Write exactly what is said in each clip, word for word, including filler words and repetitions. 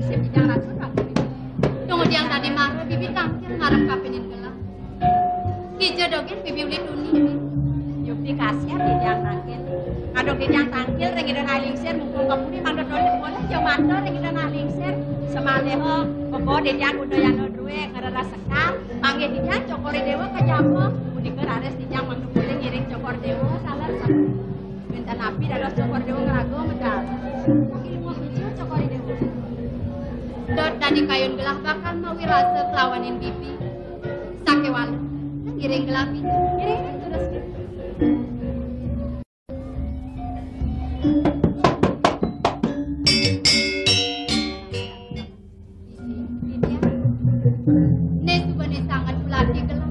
Sip titiang rasa, Pak Guru. Tunggu tiang tadi mara, bibi tangkil ngarep kapining gelah. Kija dogén bibi uli tuni. Yukti kasihan titiang tangkil. Kadung titiang tangkil ring Ida Ayu Lingsir, mumpung kemudi mangda tolih boleh ja matur ring Ida Ayu Lingsir. Samaliha bebo titiang kuda yana drué ngrereh sekar, panggih titiang Cokor I Déwa ka jaba. Punika raris titiang mangda polih ngiring Cokor I Déwa, taler sampun. Wénten napi dados Cokor I Déwa ngraga medal. Kaki lunga kija Cokor I Déwa. Dot dadi kayun gelah bakal mawi rasa kelawanin bibi. Sakéwala, ngiring gelah bibi. Ngiring, ngiring, terus. Né suba né sanget kulati gelah.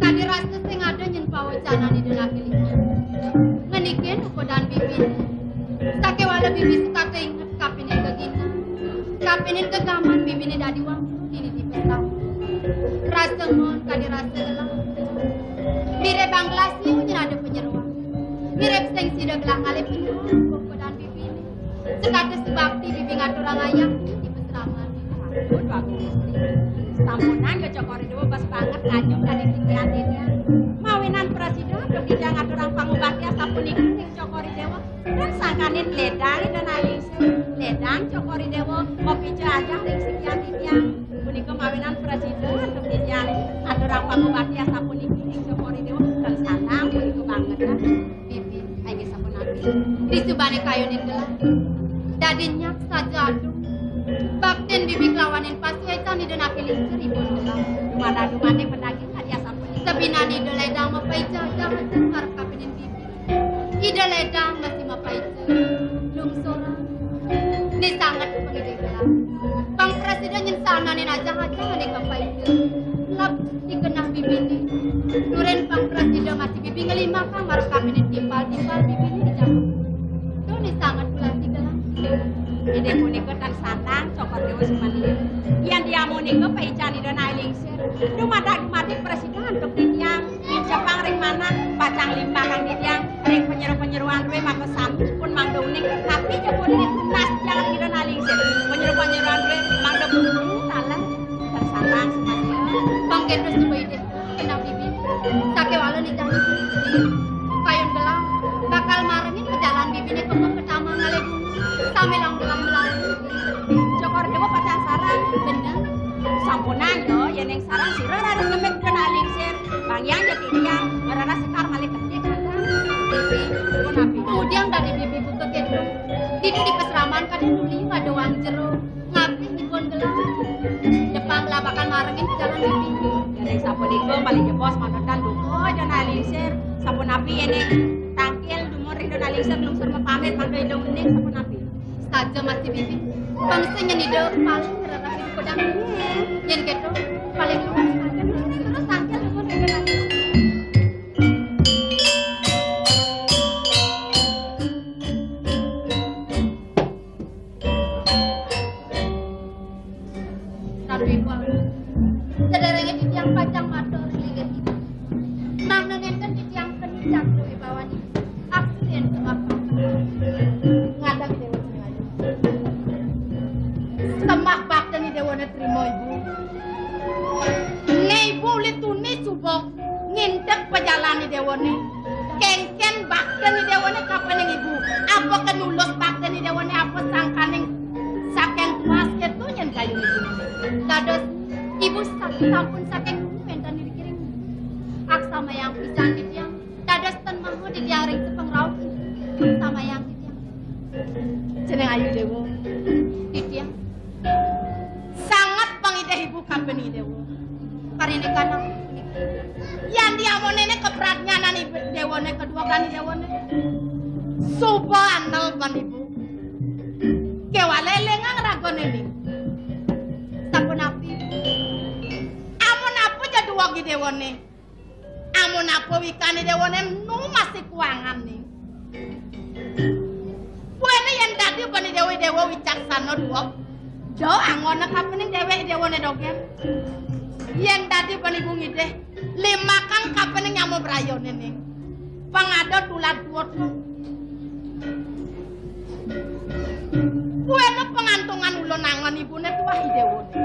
Kadi rasa sing ada nyén pawacanan Ida Ayu Lingsir. Ngenikén ukudan bibi. Sakéwala bibi setata inget kapining gegina. Kapining gegaman bibiné dadi wangsul dini di pesta. Rasa mon kadi rasa gelah. Mirib banglas nyén ada panyeroan. Mirib sing sida gelah ngalih panyeroan ukudan bibiné. Sekadi subakti bibi ngaturang ayah di pasraman. Ampun, Pak Guru. Sampunang ya Cokor I Déwa, bes banget ngajum dadi titiang titiang. Mawinan prasida antuk titiang ngaturang pangubakti asapunika ring Cokor I Déwa. Tan sangkaning ledang Ida Ayu Lingsir. Ledang Cokor I Déwa, mapija ajah ring sikian titiang. Punika mawinan prasida antuk titiang ngaturang pangubakti asapunika ring Cokor I Déwa. Tan sandang punika banget, ah. Bibi, inggih sapunapi? Disubané kayunin gelah. Dadi nyak saja aduh. Baktin bibi kelawanin pasuécan Ida Ayu Lingsir ipun gelah. Dumadak-dumadik padaging kadi asapunika. Sabinan Ida ledang mapaija ajah ngarep kapining bibi. Ida ledang masih mapaija. Lungsuran. Né sanget pangidih gelah. Pang prasida nyén sananin ajah-ajah ané kapaija. Lap dikenah bibiné. Turin pang prasida masih bibi ngelimakang marep kapining timpal-timpal bibiné di jaman. Tuh né sanget kulati gelah. Inggih punika tan sandang, Cokor Déwa Sumaniya. Yén diamunika paican Ida Ayu Lingsir. Dumadak-dumadik prasida antuk titiang. Incepang ring manah, pacang limbakang titiang ring panyeru-panyeruan drué mangda sami pun mangda uning. Napi ja pun ring tunas titiang ring Ida Ayu Lingsir. Panyeru-panyeruan drué mangda bunyi taler. Tan sandang Sumaniya. Pang kéto suba idih kenah bibi. Sakéwala nitah kayun gelah bakal marengin ka jalan bibiné kema ka taman ngalih bunga. Sambilang gelah melayu. Cokor Déwa pacang sareng. Bener. Sampunang ya, yéning sareng sira raris ngemit Ida Ayu Lingsir. Bang Hyang ja titiang, ngrereh sekar malih kedik. Punapi? Kemudian dari bibi buka kéto. Ditu di pasraman kadén uli ada wang jero. Ngabih dipun gelah. Depang gelah bakal marengin ka jalan bibi. Yéning sapunika malih jebos manutan duka Ida Ayu Lingsir. Sapunapi yéning tangkil dumun ring Ida Ayu Lingsir lungsur mapamit mangda Ida uning sapunapi? Saja masih bibi. Bangsa nyén Ida paling ngrereh ibu pedang. Yén kéto, paling luas makan terus tangkil dumun ring Ida Ayu Lingsir. Ratu Ibu Agung, sadéréngé titiang pacang matur ring linggih titiang. Mangda nénten titiang keni cakra wibawané. Aksi yén sembah bakti. Ngadeg Déwa Singaraja. Sembah bakti ni Déwané trima, Ibu. Né Ibu uli tuni suba ngintip pajalan ni Déwané. Kénkén bakti ni Déwané kapining Ibu. Apa ké nulus bakti ni Déwané, apa sangkaning saking tuas kéto nyén kayun Ibu. Dados Ibu sampun saking dulu wénten ring kiring. Aksamayang pisan titiang. Dados ten maha titiang ring sepeng rauh. Aksamayang titiang. Jeneng Ayu Déwa. Titiang. Sanget pangidih Ibu kapining Déwa. Kariné kana. Yan diamoné né kapradnyanan Ibu Déwané, kaduegan Déwané. Suba andel ban Ibu. Kéwala élingang ragané né. Sapunapi? Amun apa ja dueg Déwané. Amun apa wikan Déwané nu masih kuangan né. Buéné yén dadi bani Déwa, Déwa wicaksana dueg. Da angona kapining déwék Déwané dogén. Yén dadi bani Ibu ngidih, limakang kapining nyama brayané né. Pang ada tulad tuut. Buéné pangantungan ulun Idéwané.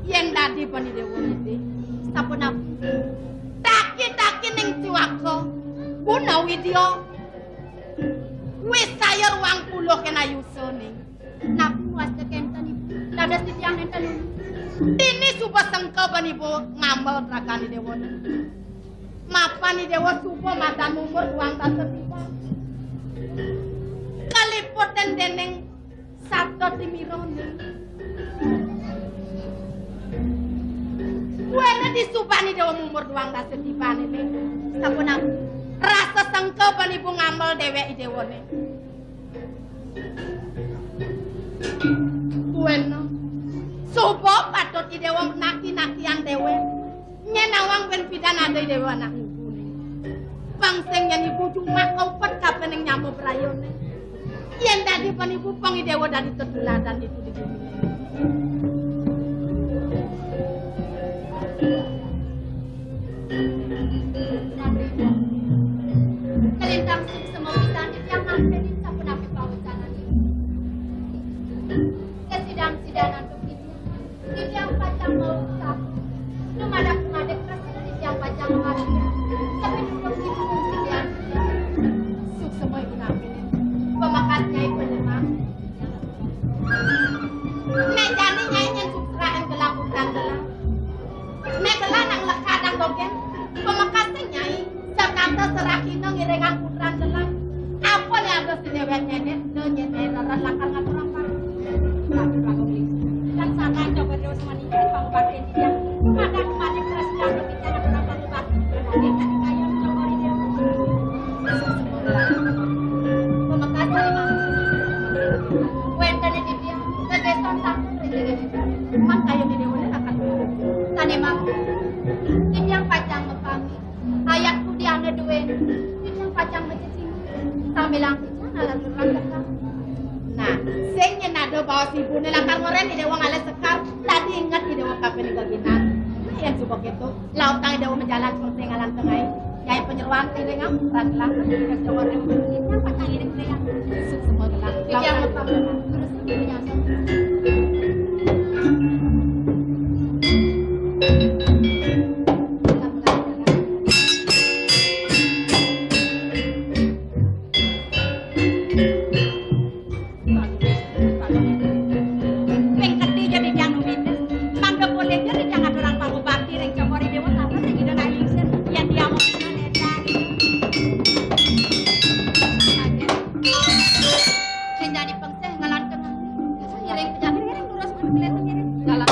Yén dadi bén Idéwané, sapunapi? Taki-taki ning ciwaka guna widya. Wis saya ruang puluh kén ayusané. Napi wasta kénten, Ibu? Dados titiang nénten nunut. Dini suba sengka bén Ibu ngamel ragan Idéwané. Mapan Idéwa suba madan umur duang dasa tiban. Kaliputan déning sabda timirané. Buana disubané Idéwa umur duang dasa tiban ini. Sapunapi? Rasa sengka bén Ibu ngamel déwék Idéwané. Buana. Suba patut Idéwa naki-nakian déwék. Nyén nawang bén pidan ada Idéwa anak ibuné. Pang sing nyén Ibu cuma kaupet kapining nyama brayané. Yén dadi bén Ibu pang Idéwa dadi tetuladan ditu di guminé. Kalintang suksma wisan titiang mangkin sapunapi pawecanané. Kasidan-sidan antuk titiang, titiang pacang mausap. Dumadak-dumadak tresna titiang pacang mawargi. Tapi durung dipunung titiang. Suksma Ibu nampi. Pamekasnya Ibu lemah. Nek jani Nyai nyén suksraan gelah putran gelah. Nek gelah nang lekadang dogén. Pamekasné Nyai, sakata serakina ngiringang putran gelah. Apa lé ada sedéwék nyéné, do nyéné reres lakar ngaturang pang. Kan sana coba terus maning pangubakti titiang. Dumadak-dumadak tresna titiang ngaturang pangubakti. Dadi kaya coba ri dia. Pamekasné Mangku. Wénten titiang gegéson sampun ring gegéson. Mangkaya Idéwané lakar. Sané Mangku. Titiang pacang mapamit. Ayat kudiana duén. Titiang pacang macecing. Sambilang titiang ngalanturang teka. Nah, sing nyén ada baos ibuné lakar ngorén Idéwa ngalih sekar. Dadi inget Idéwa kapining geginan. Nah, yén suba kéto, lautang Idéwa majalan seperti ngalan tengah. Nyai panyeroan iring am, ran gelah, iring Jawa Timur. Yang pacang iring kaya. Suksma gelah. Titiang mapamit. Terus punya. Ping keti ja titiang numitis, mangda polih ja titiang ngaturang pangubakti ring Cokor I Déwa sareng ring Ida Hyang Lingsir, yén diamu pina ledang. Sing dadi pengsih ngelan tengah. Ngiring penyakit, ngiring lurus, ngiring, ngiring. Dalam.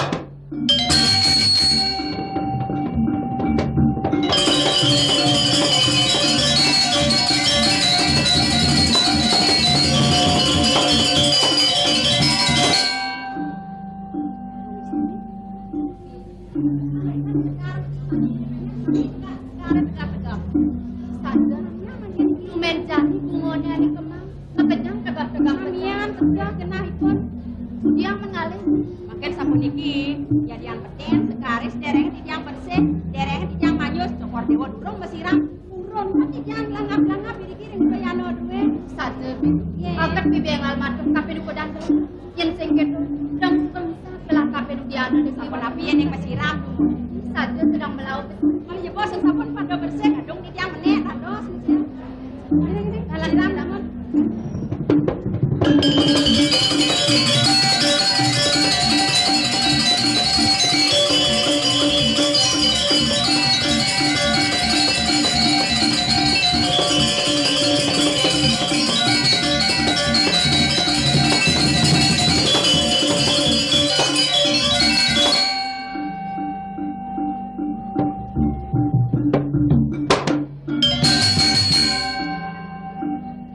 Tumben jani bungone ane kemang. Makejang tegap-tegap. Samian sudah genahipun. Tiang mengalih. Mangkin sapuniki, yadian petin, sekaris, dereng titiang bersih, dereng titiang manyus, Cokor Dewa durung masiram. Purun, titiang langap-langap iriki ring bayana duwe. Saja, Bi. Nggih. Aget Bi bengal matur, tapi dukudan to. Yen sing keto, dang sukeng bisa kelah kape dukiana di sampun api yen ing masiram. Saja sedang melaut. Oh iya, bos, sampun pada bersih, kadung titiang menek, dados, masiram. Ini, ini, dalam, dalam, dalam.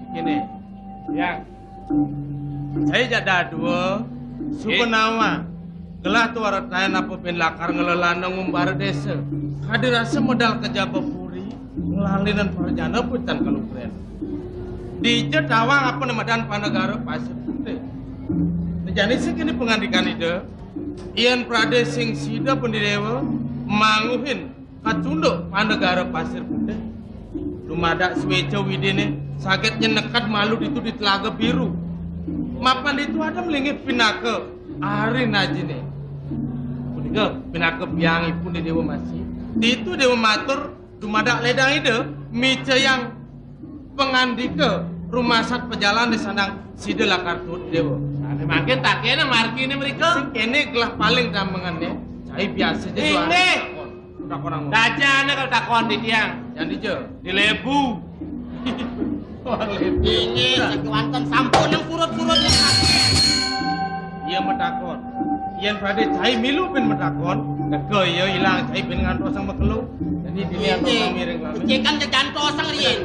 Kene. Ya. Saya jak dadua, suba nawa. Gelah tuara taen apa ben lakar ngelelana ngumbara desa. Kadi rasa medal ka Jabapuri, ngelalinan parajana putan kalukren. Dija tawang apa ne madan panegara Pasir Putih. Jani sing kene pangandikan Ida, yen prade sing sida pendidewa manguhin kacunduk panegara Pasir Putih. Dumadak sueca Widine saget nyen neked malu ditu di Telaga Biru. Mapan ditu ada malinggih pinaka ari najiné. Punika pinaka biangipun di Déwa Masih. Ditu Déwa matur dumadak lédang Ida, micayang pangandika rumasat pajalan di sandang sida lakar tuut Déwa. Sané mangkin takéna marginé mrika. Sing kéné gelah paling damengané, cai biasa ja. Inggih. Takon. Takon. Dajana kal takon titiang. Jan dija. Di Lébu. Wah, Lébu. Inggih, sakéwanten sampun nang surut-surut. Iya matakon. Yén badé cai milu bin matakon, teka iya ilang cai bin ngantosang makelo. Dadi dini antosang miring lami. Becik kan jejantosang riyin.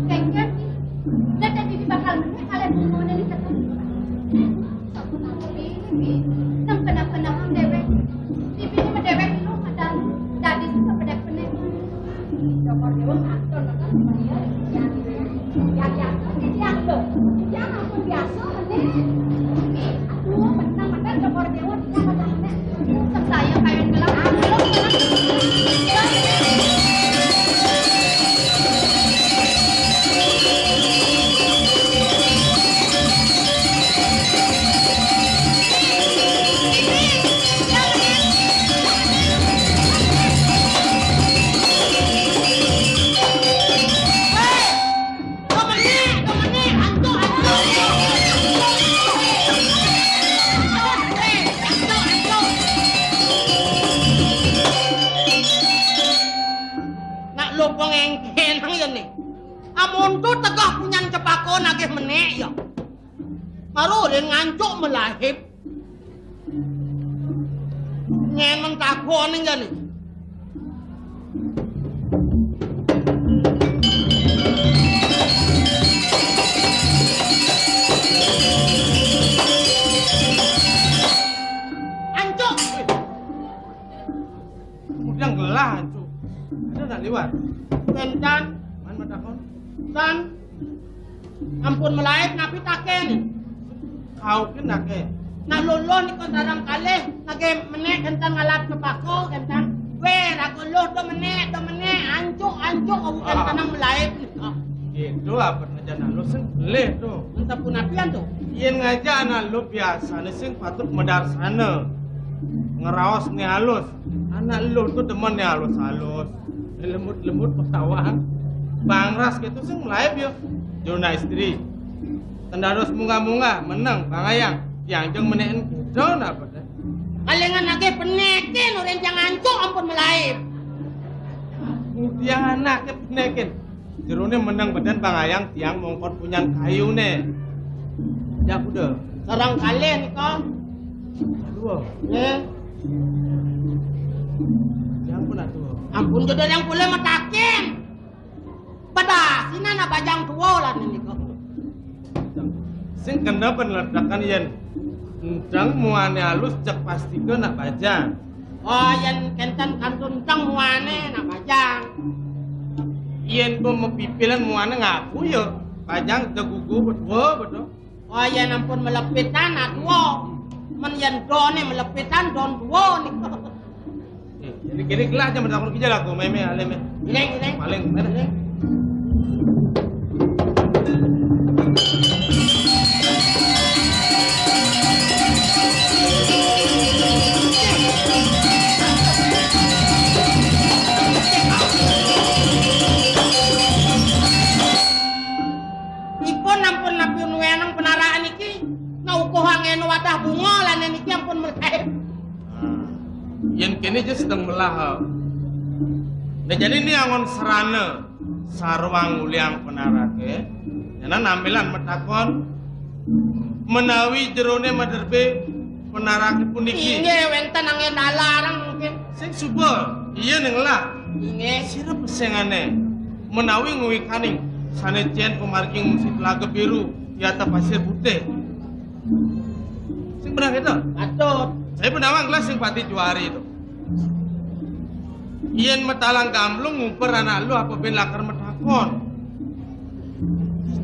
Kengken, dadi bakal meneh kalih bungone niki. Sampun ampun, Bibi. Nang kenah-kenahang dewek. Bibi ini medewek dulu kadang dadi susah pedek peneh. Jokor dewa matur, maka supaya ya, ya, ya, ya, ya, ampun biasa, meneh. Aduh, menang, menang, jokor dewa. Nak lubeng engkenang ya nih. Amun tu tegah punyan cepako nagih menek ya. Maru rin ngancuk melahip. Nyen men takon ning jane. Ancuk. Kemudian gelah, Cuk. Ada nak liwat? Kentan. Man matakon? Tan. Ampun melaib napi taken? Kau kin nake. Nah luluh nika sareng kalih nage menek kentan ngalap cepako kentan. Weh, raga luh do menek, do menek, ancuk, ancuk, aku kentan nang melaib nika. Gitu apa? Jan alus sing leh to. Entah punapian to? Yen ngajak anak lu biasane sing patut medarsana. Ngeraos ne alus. Anak lu to demen ne alus-alus. Lembut-lembut petawaan. Bangras gitu sing melaib yo. Jona istri. Tendados munggah-munggah, meneng, bangayang. Tiang jeng meneken gitu napa teh? Kalengan akeh penekin, orang tiang ancuk ampun melaib. Tiang anak penekin. Jerone meneng beden bangayang tiang mongkon punyan kayune. Ya kuda. Sarang kalih nika. Aduh. Nggih. Ya ampun aduh. Ampun jodho yang kula metakin. Padahal sina nak bajang tua lah nika. Sing kena peneletakan yen enteng muane alus cek pastika nak bajang. Oh, yen kenten kantun teng muane nak bajang. Yen pun mepipilan muane ngaku ya, bajang tegugu betul betul. Oh, yen ampun melepitan nak tua. Men yen done melepitan don tua nih. Eh, ini kene gelah jaman takon kijel aku meme aleme. Giling, giling. Paling mana? Giling. Ipun ampun napi nuwenang penaraan iki, naukuh angin wadah bunga lane niki ampun melaib. Nah, yen kene aja sedeng melah. Nah, jadi ini angon serana sarwang uliang penarake. Yana nampilan metakon menawi jerone maderbe Penarake puniki. Inggih, wenten anggén dalarang mungkin. Sing suba, iya ning lah. Inggih. Sira pesengane menawi ngwikaning sane cen pamargi ngungsi Telaga Biru, yata Pasir Putih. Sing benar itu? Patut. Saya penawang gelas sing pati juari itu. Yen metalang gamblung ngumpul anak lu apa ben lakar metakon.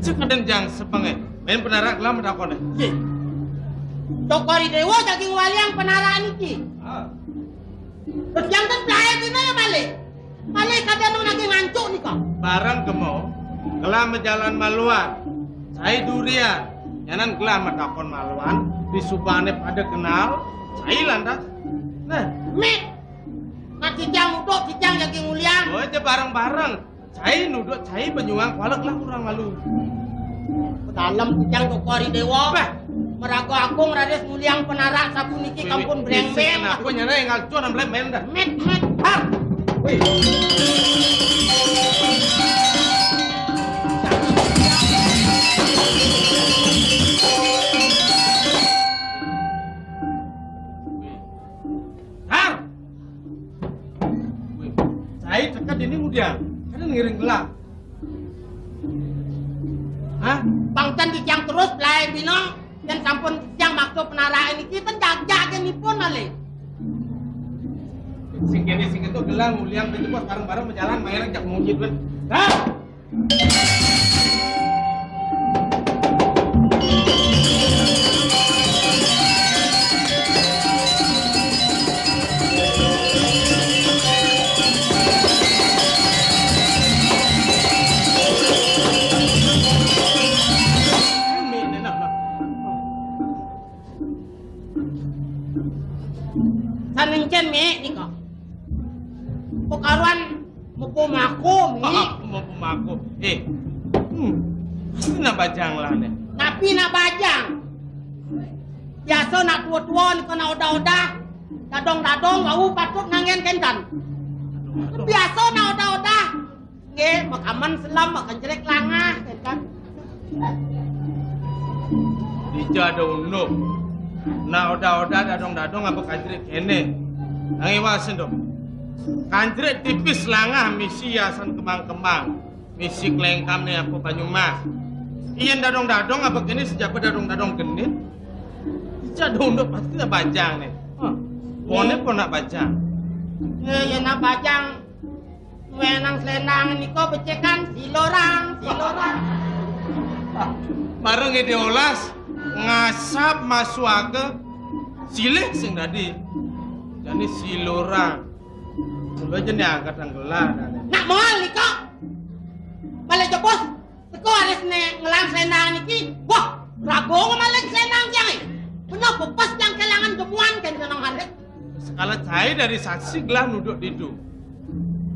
Cek aden jang sepenge. Ben penarak gelah metakone. Nggih. Toko Ridewa daging waliang penarak niki. Ah. Terus yang ten plae dina ya malih. Malih kadang nang naging ngancuk nika. Bareng kemo, gelah mejalan maluan. Cai durian. Yanan gelah metakon maluan, disubane pada kenal, cai lantas. Nah, Mit. Nah, tijang uduk, tijang daging ulian. Oh, aja bareng-bareng. Cai nuduk, cai penyuang, kuala gelah kurang malu. Dalem tijang Toko Ridewa. Bah. Meraga agung raris nguliang penarak sapuniki. Wih, kampun wih, breng-breng. Aku nyana yang ngaco nang blek main dah. Mit, mit. Har. Wih. Har. Wih, cai ceket ini ngudiang. Kan ngiring gelah. Hah? Bangten tijang terus belai bina, yen sampun tijang maksa penarake niki ten jagjak genipun malih. Sing kene sing itu gelah nguliang itu pas bareng-bareng berjalan main ajak mungkin kan. Hah? Sanengken, Mek, nika. Pekaruan mupu maku, Mek. Mupu maku. Eh. Hmm. Pasti nak bajang lah, nih. Tapi nak bajang. Biasa nak tua-tua nika nak odah-odah. Dadong-dadong, wau patut nanggen kentan. Biasa nak odah-odah. Nggih, makaman selam, makan jelek langah, ya kan? Dija ada unduk. Nak odah-odah dadong-dadong apa kajrik kene. Nang iwasin dong. Kanjrik tipis langah misi hiasan kembang-kembang. Misi kelengkam nih apa Banyumas. Iyan dadong-dadong apa kene sejaba dadong-dadong genit. Dija ada unduk pasti nak bajang nih. Hah. Pone pon nak bajang. Nggih, ya nak bajang. Wenang selendang nika becekan silorang, silorang. Bareng ide olas ngasap masuaga silih sing dadi. Jane silorang. Coba aja nih angkat tanggelan. Nak mal nika. Balik jebos. Teko aris ne ngelang selendang niki. Wah, rago ngemalin selendang tiang e. Bener bebas tiang kelangan jemuan kan seneng arit. Sekala cai dari saksi gelah nuduk didu.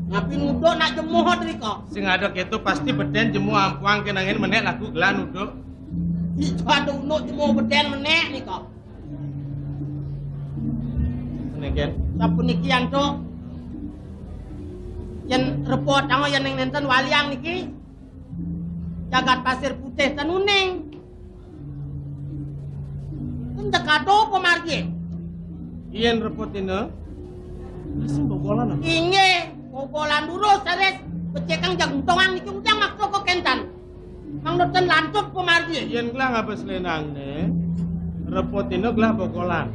Ngapi nuduk nak jemuh drika? Sing ada keto pasti beden jemuh ampuang kenangin menek lagu gelah nuduk. Ijo ada unuk jemuh beden menek nika. Neken. Sapuniki antuk. Yen repot tango yen ning nenten waliang niki. Jagat Pasir Putih ten uning. Ten teka do pamargi. Yen repot dina, asing bogolan apa? Inggih, bogolan durus, saris becekang jaguntongan niki ujang maksa kok kentan. Mangda ten lantut pamargi. Yen gelah ngabes lenangne, repot dina gelah bogolan.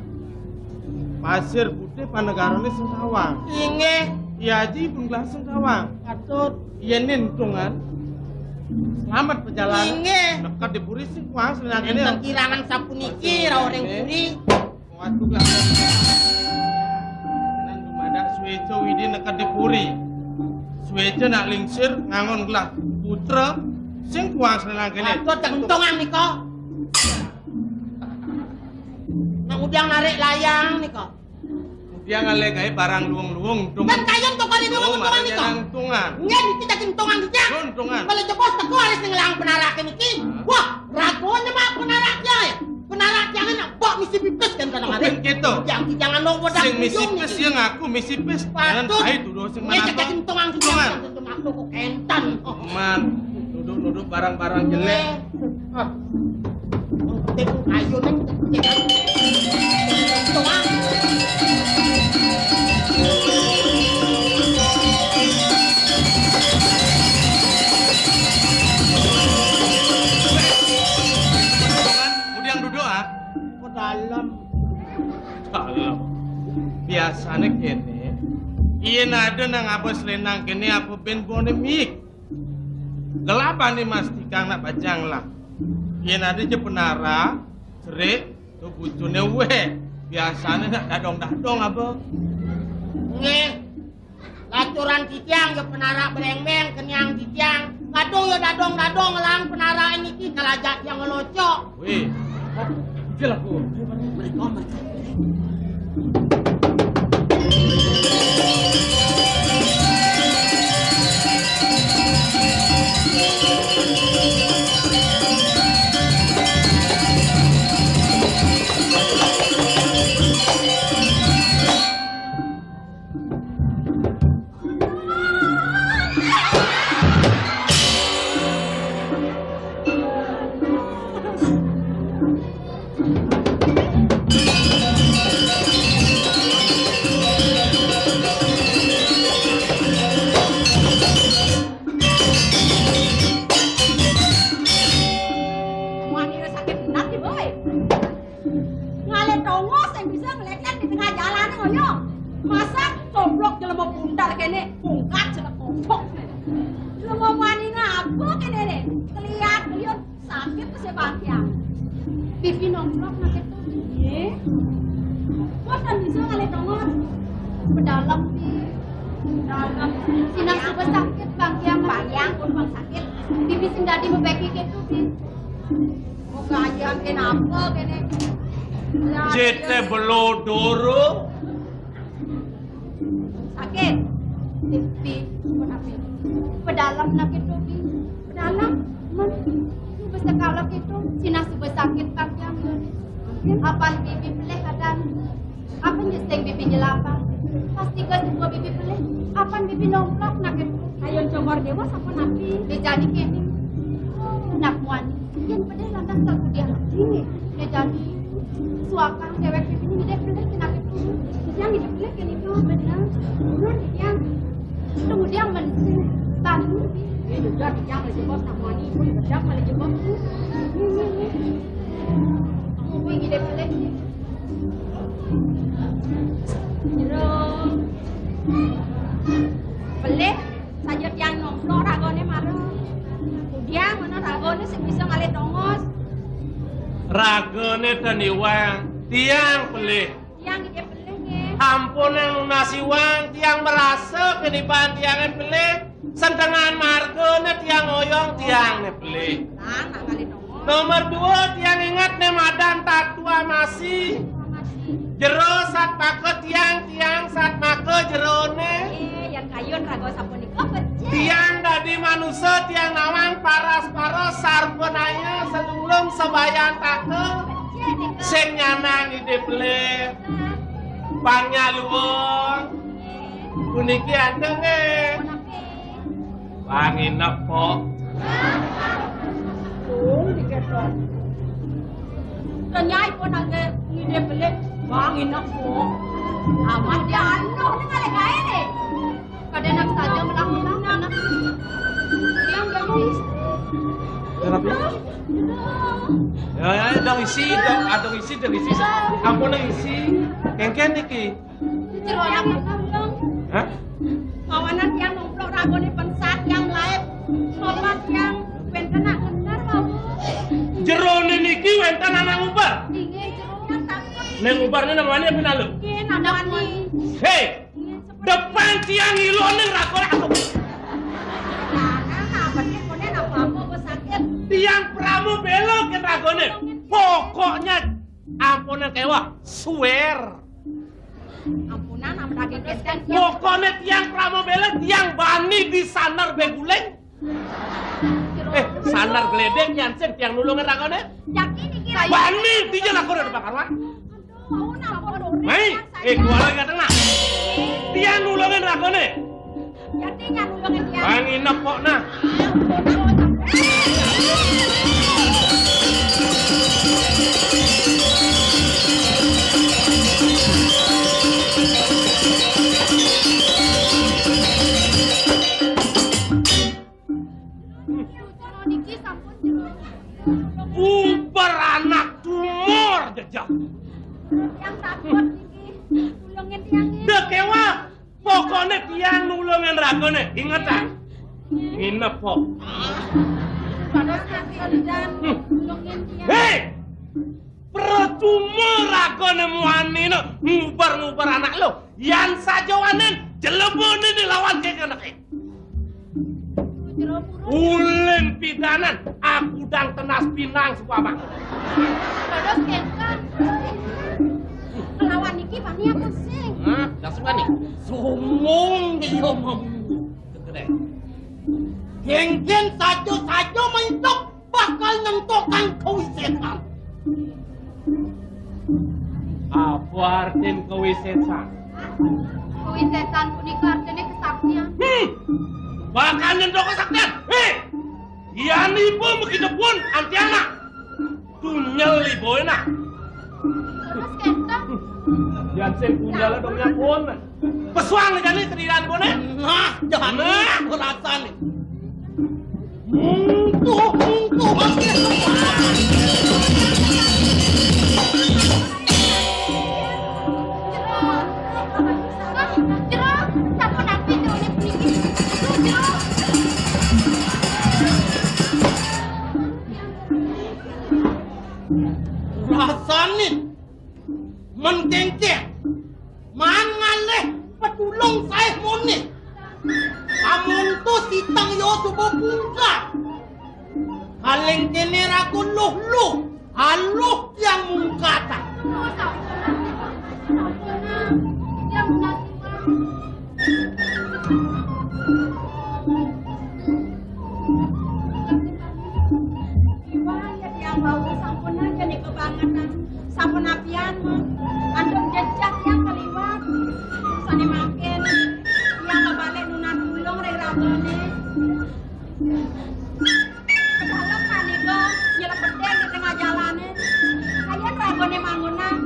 Pasir Putih panegarane sing tawang. Inggih. Iya Aji pun gelah sing tawang. Patut. Yen entungan, selamat perjalanan. Inggih. Neked di puri sing kuang selendang kene. Enten kirangan sapuniki, rawuh ring puri. Waktu gelah. Nang dumadak Sueca Widi neked di puri. Sueca nak lingsir ngangon gelah putra sing kuang selendang kene. Patut entungan nika. Nak udiang narik layang nika. Udiang ale gawe barang luwung-luwung, untung. Kan kayun toko rene. Oh, untungan marane nika. Untungan. Nggih, niki daging untungan nika. Untungan. Balik jebos teko aris ning lang penarake niki. Hah? Wah, rago nyemak penarake. Penarake nak mbok misi pipis kan kana mari. Bukan gitu. Jangan, jangan dong, wadah. Sing misi pis ya ngaku misi pis. Jangan. Patut. Saya dulu sing mana. Nggih, daging untungan nika. Untungan. Aku kok entan. Man, nuduh-nuduh barang-barang jelek. Ah. Wong penting ayo nang. Dalem. Dalem. Biasané kéné, yén ada nang abas lénang kéné apa bén boné miik. Gelabané mastikang nak bajang lah. Yén ada ja penara, serik, to bucuné wéh. Biasané nak dadong-dadong apa. Nggih. Lacuran titiang ya penara brengmeng keniang titiang. Kadung ya dadong-dadong ngelang penara niki kalajak tiang ngelocok. Wéh. Itulah, Bu. Mereka, mereka. Wah, ini sakit benar nih, Boy. Ngalih tongos yang bisa ngeleklek di tengah jalan ngoyo. Masa coblok jelema bundar kene, bungkat jelek kocok. Jelema wani ngapa kene ne? Keliat, keliat, sakit ke sebatian. Pipi nomplok nak itu. Iya. Kok tak bisa ngalih tongos? Pedalam, Pi. Pedalam. Sinah suba sakit, bangkiang. Bangkiang pun bang sakit. Pipi sing dadi mebeki ketu, Pi. Kok gajian kenapa kene? Jete belodoro. Sakit. Pipi, pun apa? Pedalam nak itu, Pi. Pedalam. Men, suba sekala itu, sinah suba sakit, bangkiang. Apan pipi pelih kadang. Apa nyeseng bibi jelapang? Pasti gua semua bibi pelih. Apan bibi nomplok nak itu. Ayo congor dewa sapa napi? Dia jadi kene. Nak muani. Yang pedih lantas tak kudiah. Ini. Dia jadi suakang dewek bibi ini dia pelih nak itu. Yang hidup pelih kene itu benar. Bukan yang tunggu dia men bantu. Ini juga dia malah jebos nak muani pun bedak malah jebos. Ini ini. Kamu ini dia pelih. Jero. Pelih, saja tiang nomplok ragane mara. Kudiang mana ragane sing bisa ngalih tongos. Ragane ten iwang, tiang pelih. Tiang gede pelih nggih. Ampun yang nunas iwang, tiang merasa keniban tiange pelih. Sentengan margane tiang oyong, tiang ne pelih. Lang, nak ngalih nomor. Nomor dua, tiang ingat ne madan tatua masi. Jero satmaka tiang, tiang satmaka jerone. Eh, yang kayun raga sapunika becik. Tiang dadi manusa, tiang nawang paras-paros sarpanaya selunglung sabayantaka. Becik nika. Sing nyanang Ida pelih. Pangnya luwung. Puniki anteng nggih. Wangi nepuk. Oh, diketok. Kenyai pun angge ngide belit. Wangi nepuk. Amat dia anu, ini kali kae nih. Kada nak saja melang-melang, anak. Yang dong istri. Kenapa? Ya, ya, dong isi, dong, ah, dong isi, dong isi. Ampun, dong isi. Kengken niki. Jero anak bener, Bang. Hah? Mawanan tiang nomplok ragone pensat tiang laib. Sobat tiang wenten nak ngener, Bapak. Jerone niki wenten anak nguber. Inggih, jero tiang takut. Neng ngubernya namanya apa, Nalu? Nggih, namanya. Hei, depan tiang ilonin ragone aku. Nah, nah, nah, bener, bener, apa-apa, apa sakit. Tiang pramu belokin ragone. Pokoknya ampunan kewah, swear. Ampunan, ampun lagi kenten. Pokoknya tiang pramobela, tiang bani di sanar beguling. Eh, sanar geledek nyansir tiang nulungin ragone. Yakin iki ra? Bani, dija lakon ada bakar, Wan. Aduh, ampun, ampun, Dore. Mai, eh, keluar lagi tengah. Tiang nulungin ragone. Wangi nepok nah. Uber anak tumor Jejak. Tiang takut niki. Tulungin tiang niki. Dek ewa. Pokoknya tiang nulungin ragone. Inget, ah. Nginep, pok. Pados kaki Lidan. Hmm. Tulungin tiang. Hei! Percuma ragone muani no ngubar-ngubar anak lo. Yan saja wanen jelebone dilawan ke kena. Ulin pidanan, aku dang tenas pinang suku abang. Pados kengken. Kelawan niki bani aku sing. Hah? Langsung bani. Sumung dia mambu. Gede. Kengken saja-saja mentok bakal nentokang kawisesan. Apa artin kawisesan? Kawisesan punika artine kesaktian. Hmm. Bakal nyentuh kesaktian. Hei. Yan ibu begitu pun antiana. Tunyel ibu enak. Terus kenten. Yan sing tunyel dongnya pun. Pesuang jani kediran ibu ne. Nah, jani. Nah. Rasane. Mungkuh, mungkuh. Rasane. Men kengkeng, maan ngalih petulung sae mone. Amun to siteng yo suba pungkat. Kaling kene ragu luh-luh, aluh tiang mungkatan. Iwang ya tiang bau sampun aja nih kebangetan. Sapunapian, Mak? Andung jejak yang kaliwat. Sane mangkin, yang mabalik nunas tulung ring ragane. Dalem panika, nylepedin di tengah jalane. Ayen ragane mangunang.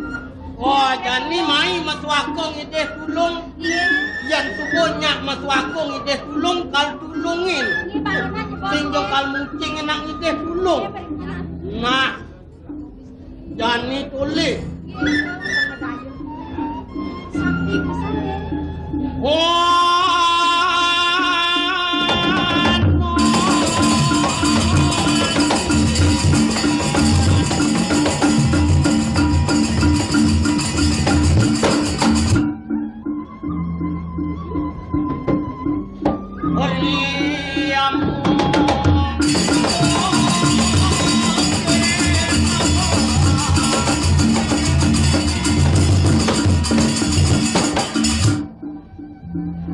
Wah, jani mai maswaka ngidih tulung. Nggih. Yen suba nyak maswaka ngidih tulung, kal tulungin. Nggih, bangunan jebos. Sing jo kal mucing enak ngidih tulung. Nggih, bener. Nah, jani tolih. Sakti pisan, nggih. Wah, no.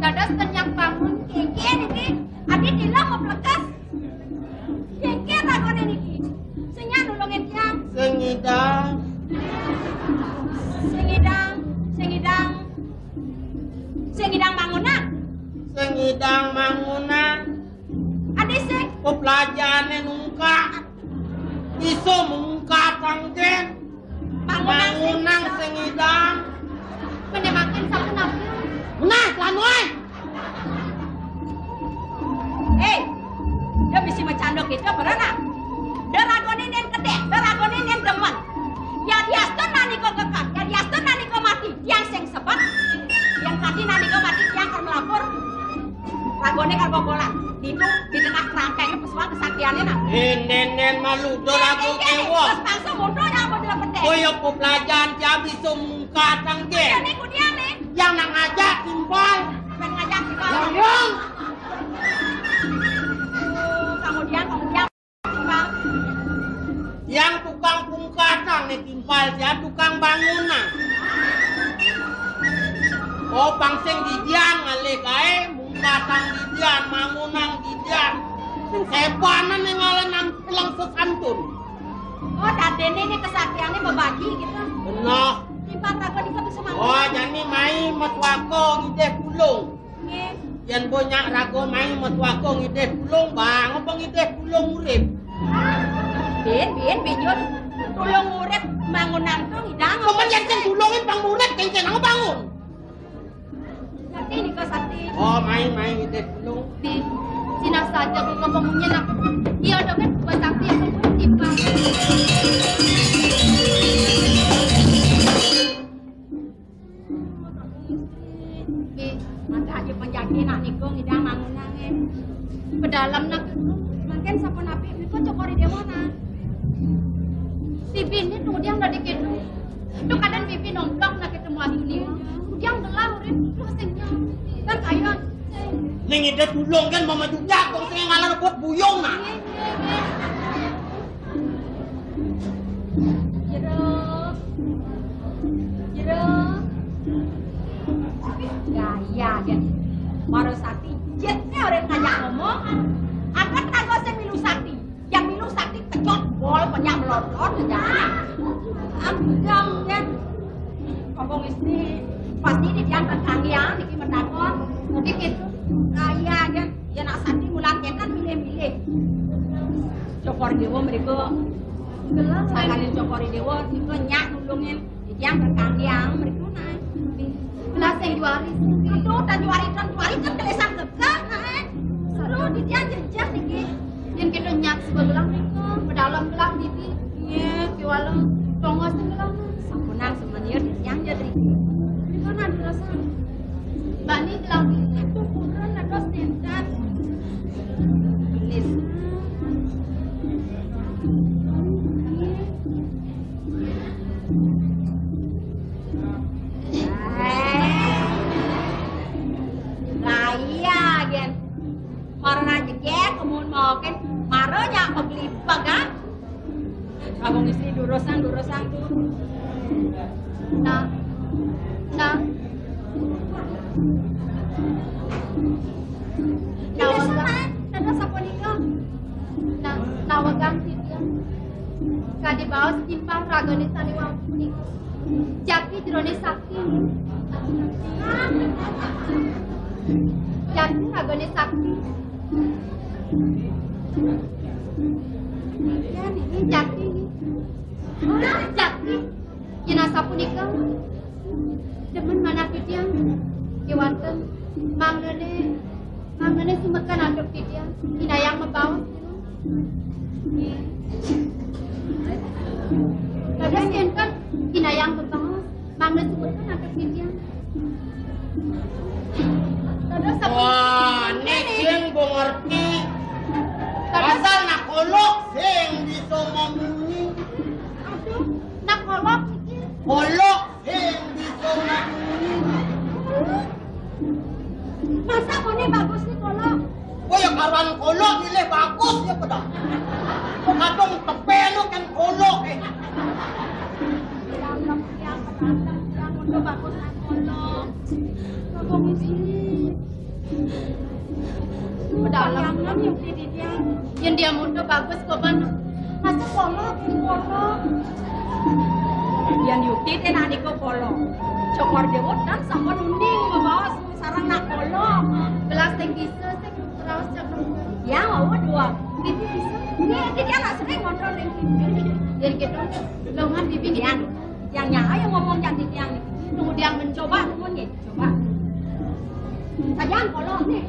Dados kenyang bangun, kengken niki. Adi tila maplekas. Kengken ragone niki. Sing nyak nulungin tiang. Sing ngidang. Sing ngidang, sing ngidang. Sing ngidang mangunan. Sing ngidang mangunan. Adi sing. Peplajane nungkak. Iso mungkatang, Gen. Bangunang sing ngidang. Mene mangkin sampun ampun. Nah, lan wae. Eh, dia bisa macandok itu, bener, ah? Dia ragone nen kedek, dia ragone nen demen. Ya diastun nani kok kekar, ya diastun nani kok mati. Yang sing sebet, yang tadi nani kok mati, yang akan melapor. Ragone karo bobolan. Ditu di tengah kerangkeng pesuang kesaktiane, nah. Eh, nenen malu, do ragu. Iya, iya, kewa. Terus langsung mundur, ya, apa jelas pedek. Oh, ya, pelajaran dia bisa mungkat, angge. Iya, nih, kemudian, nih. Yang nak ngajak timpal. Yang ngajak timpal. Yang, yang. Kemudian, kemudian. Yang tukang pungkatan nih timpal, ya tukang bangunan. Oh, pang sing didian ngalih kae, pungkatan didian, bangunan didian. Sing sebanan ning ngalih nang pulang sesantun. Oh, dadene ini kesaktiannya membagi gitu. Benar. Timpal raga di kami semua. Oh, jani mai maswaka ngidih tulung. Nggih. Yen bo nyak raga mai maswaka ngidih tulung, bang apa ngidih tulung urip? Bin, bin, bin, Jun. Tulung urip, bangunan tu ngidang. Pemen yen sing tulungin bang urip, kengken nang bangun. Sakti nika sakti. Oh, mai, mai ngidih tulung. Di, sina saja kok ngomongnya nak. Iya, dong, kan buat sakti yang ngomong timpal. Dalem nak, mangkin sapunapi menika Cokor I Déwa, nah. Bibiné tunggu tiang dadi kéto. Tuh kadén bibi nomplok nak ketemu atuné. Tunggu tiang gelah urip, terus sing nyang. Kan kayun. Ning Ida tulung kan mama juga kok sing ngalah buat buyung, nah. Jero. Jero. Gaya, Gen. Mara sakti, jetné orang ngajak ngomong. Ada tenaga sing milu sakti. Yang milu sakti kejot, bol, banyak melorot, ya. Andang, Gen. Kampung istri, pasti di tiang tentang ya, niki menakon. Niki gitu. Gaya, Gen. Ya nak sakti mulan kénten milih-milih. Cokor Déwa mriko. Gelah. Sakaning Cokor Déwa nika nyak nulungin titiang kang tiang mriko, nah. Gelah sing juari. Aduh, tan juari, tan juari kan kelesang gegah, nah. Aduh, titiang jejeh niki. Yén kita nyak sebelah gelah mriko, pedalem gelah diti. Nggih, kiwala tongos gelah. Sampunang semeniur titiang ya mriki. Nika nanti rasa. Bani gelang ini tuh purun atas tintan. Lis. Gaya, Gen. Marana jegek, kemun maukin, mara nyak maglipeg, ah. Kampung istri durusang, durusang tuh. Nah, nah. Nawegang, dados sapunika. Nah, nawegang titiang. Kadi baos timpal ragané sané wau punika. Jati jeroné sakti. Jati ragané sakti. Jati. Jati. Yén asapunika, demen manah titiang, kéwanten mangdané, mangdané sumeken antuk titiang, kinayang mabaos. Dados kénten kinayang mabaos, mangda sumeken antuk titiang. Dados sapunika. Wah, nek sing mbok ngerti. Dados asal nak kolok sing bisa mamuni. Aduh, nak kolok iki. Kolok sing bisa mamuni. Masa mone bagus nih kolok? Kowe ya karuan kolok milih bagus ya pedang. Kok kadung tepe lu kan kolok, eh. Yang, yang, yang, yang udah bagus kan kolok. Bagus ini. Pedang. Yén dia muda bagus kok, Pan. Masa kolok, ini kolok. Yén yukti té nak nika kolok. Cokor Déwa tan sampun uning mabaos sareng nak kolok. Gelas sing bisa, sing raos cakep. Ya, mau dua. Itu bisa. Ini, ini dia nak sering ngontrol yang ini. Yén gitu, longan bibi. Ya, yang, yang, ayo ngomong yang di tiang. Tunggu dia mencoba, ngomong ya. Coba. Sajan kolok nih.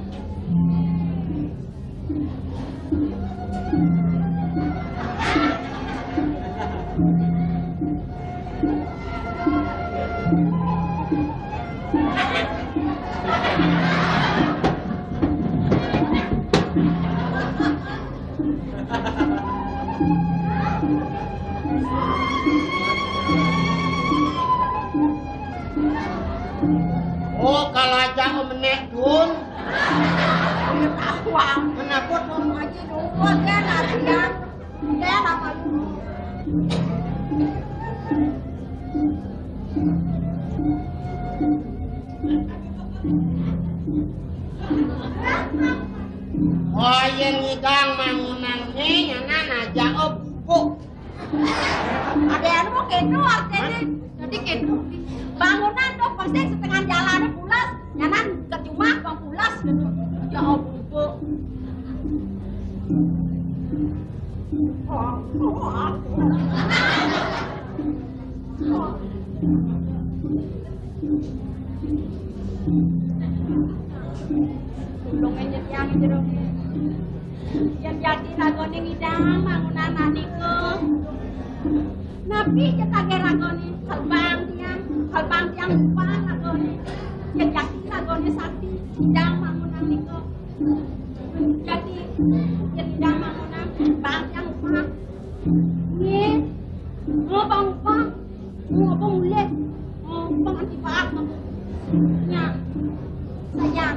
Oh, kalajeng menek, Dun. Pengetahuan. Kenapa, Dun? Haji Dukun, ya, latihan. Ya, apa lu? Oh, yén ngidang mangunan né nyanan aja, oh, bubuk. Ada anu mau kéto artinya. Jadi kéto. Bangunan tuh pasti setengah jalan pulas, nyanan ke rumah bang pulas gitu. Ya, oh, bubuk. Oh, oh, oh. Tulung nyediang jero. Yén jati ragané ngidang mangunan anak nika. Napi ja kagé ragané? Kalbang tiang, kalbang tiang umpan ragané. Yén jati ragané sakti, ngidang mangunan nika. Jati Pemulih. Oh, penganti paak, Bang. Nya. Sayang.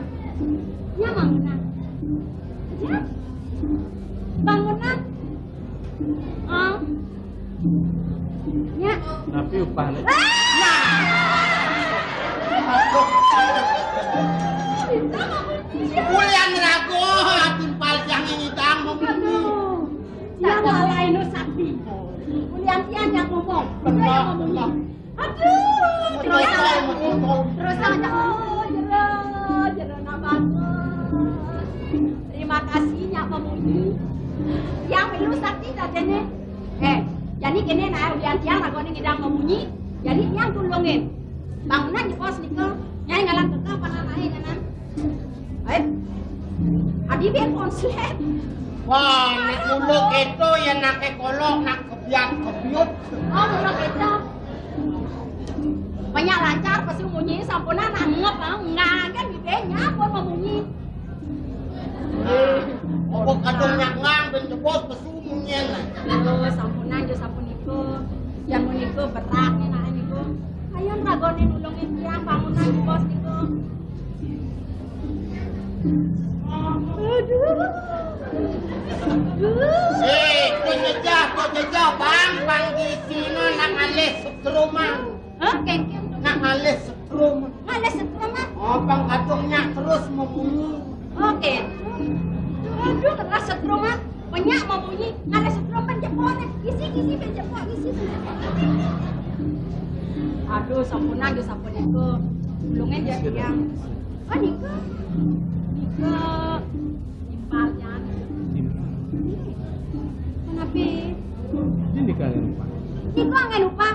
Nya bangunan. Ya. Bangunan. Ah. Nya. Tapi upahnya. Ah! Ulian rago, timpal tiang ini tang. Aduh. Tiang lalai nu sakti. Ulian tiang yang ngomong. Benar. Yang ngomong. Aduh, terus, terus aja. Oh, jero, jero, nah, bagus. Terima kasih, Nyak Mamunyi. Yang milu sakti tadene. Eh, jadi kene nah, ulian tiang ragone ngidang Mamunyi. Jadi tiang tulungin. Bangunan jebos nika. Nyai ngalang keke apa nanae nyanan? Eh? Adi ben konslet. Wah, nek mulu keto ya nake kolok nak kebiak kebiut. Oh, mulu keto. Banyak lancar pasti munyi sampunan anggap ah, ngagen di benya pun mamunyi. Apa kadung nyangang ben jebos pesu munyen. Aduh, sampunan jo sapunika. Yang menika berat nih nah niku. Ayo ragone nulungin tiang bangunan jebos niku. Aduh. Eh, kok jejah, kok jejah, Bang, Bang di sini nak ngalih setrum, Bang. Hah? Kengkeng. Nak ngalih setrum. Ngalih setrum, Bang? Oh, Bang kadungnya terus membunyi. Oke. Aduh, keras setrum, Bang. Banyak membunyi. Ngalih setrum, Bang, jepone. Isi, isi, Bang, jepone, isi, Bang, jepone. Aduh, sampunan, aduh, sampun niku. Tulungin ya, tiang. Oh, niku. Niku. Timpalnya. Kenapa? Ini kan. Niku anggen upah.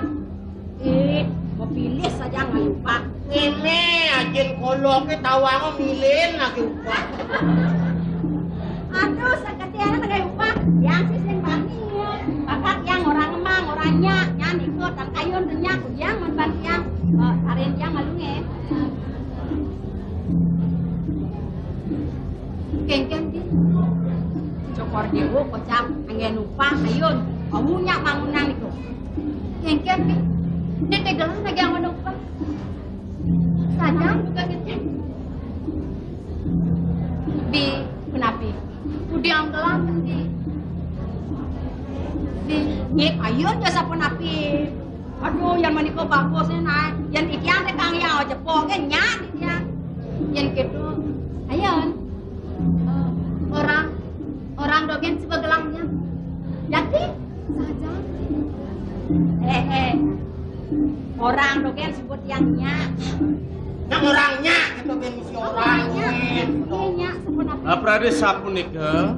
Eh, mau pilih saja anggen upah. Ini ajin koloke tawang milih lagi upah. Aduh, saketian anggen upah. Yang sih sing bani. Bakat yang orang emang, orang nyak, nyan ikut, dan kayun, dan nyak, yang membantu yang, eh, tarin yang malu nge. Kengken di. Cokor dewa kocap anggen upah ayun. Kamu nyak bangunan itu. Kengken di. Ini tegelan lagi anggen upah. Sadar bukan gitu. Di, kenapa? Udah anggelan di. Di, nyek ayun jasa penapi. Aduh, yang menika bagus nih, nah. Yang ikian teh kang yang aja poke nyak ikian. Yang gitu. Ayun. Eh, orang, orang dogen sebegelahnya. Jadi, saja. Eh, eh. Orang dogen sebut yang nyak. Nang orangnya, kita ben mesti orang. Orangnya. Iya, nyak, sebut apa? Lah, Prade sapunika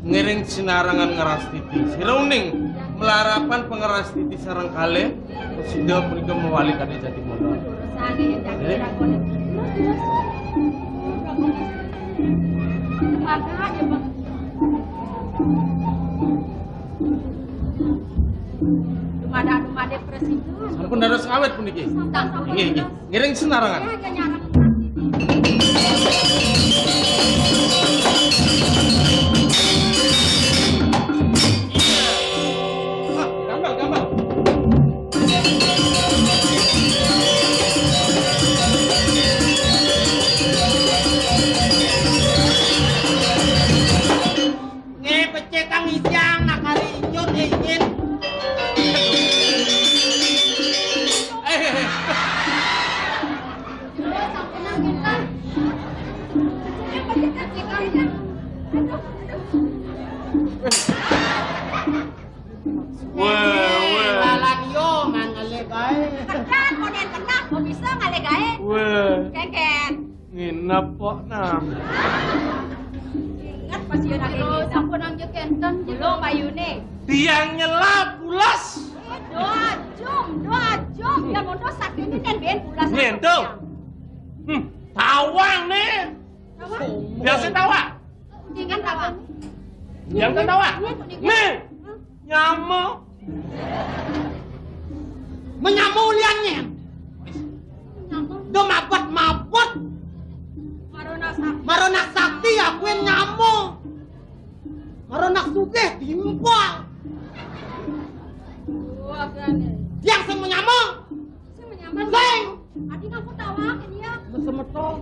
ngiring sinarengan ngerastiti. Sira uning melarapan pangerastiti sareng kalih, sida punika mawali kade jati mula. Terus, terus. Maka aja, Bang. Dumadak-dumadik presiden. Sampun dados awit puniki. Sampun, sampun. Nggih, nggih. Ngiring senarangan. Ya, ya, nyarang. Ah, gampang, gampang. Nggih, becik kang isyang, nak kari injur, eh, injin. Eh, eh, eh. Weh, weh. Lalan yo, man ngalih gae. Kedah, konen kedah, kok bisa ngalih gae? Weh. Kengken. Nginep kok, nah. Ingat pas yo nang ini. Sampun nang jek enten. Belum bayune. Tiang nyelap pulas. Eh, doa jum, doa jum. Ya mondo sakit ini kan ben pulas. Nyentuh. Hmm, tawang nih. Tawang. Biasa tawang. Ingat tawang. Yang tawang. Nih. Nyama. Menyama uliannya. Nyama. Do mabet-mabet. Maronak sakti. Maronak sakti aku yang nyama. Maronak sugih timpal. Wah, kan. Yang sing menyama. Aku tawakin ya. Besemeton.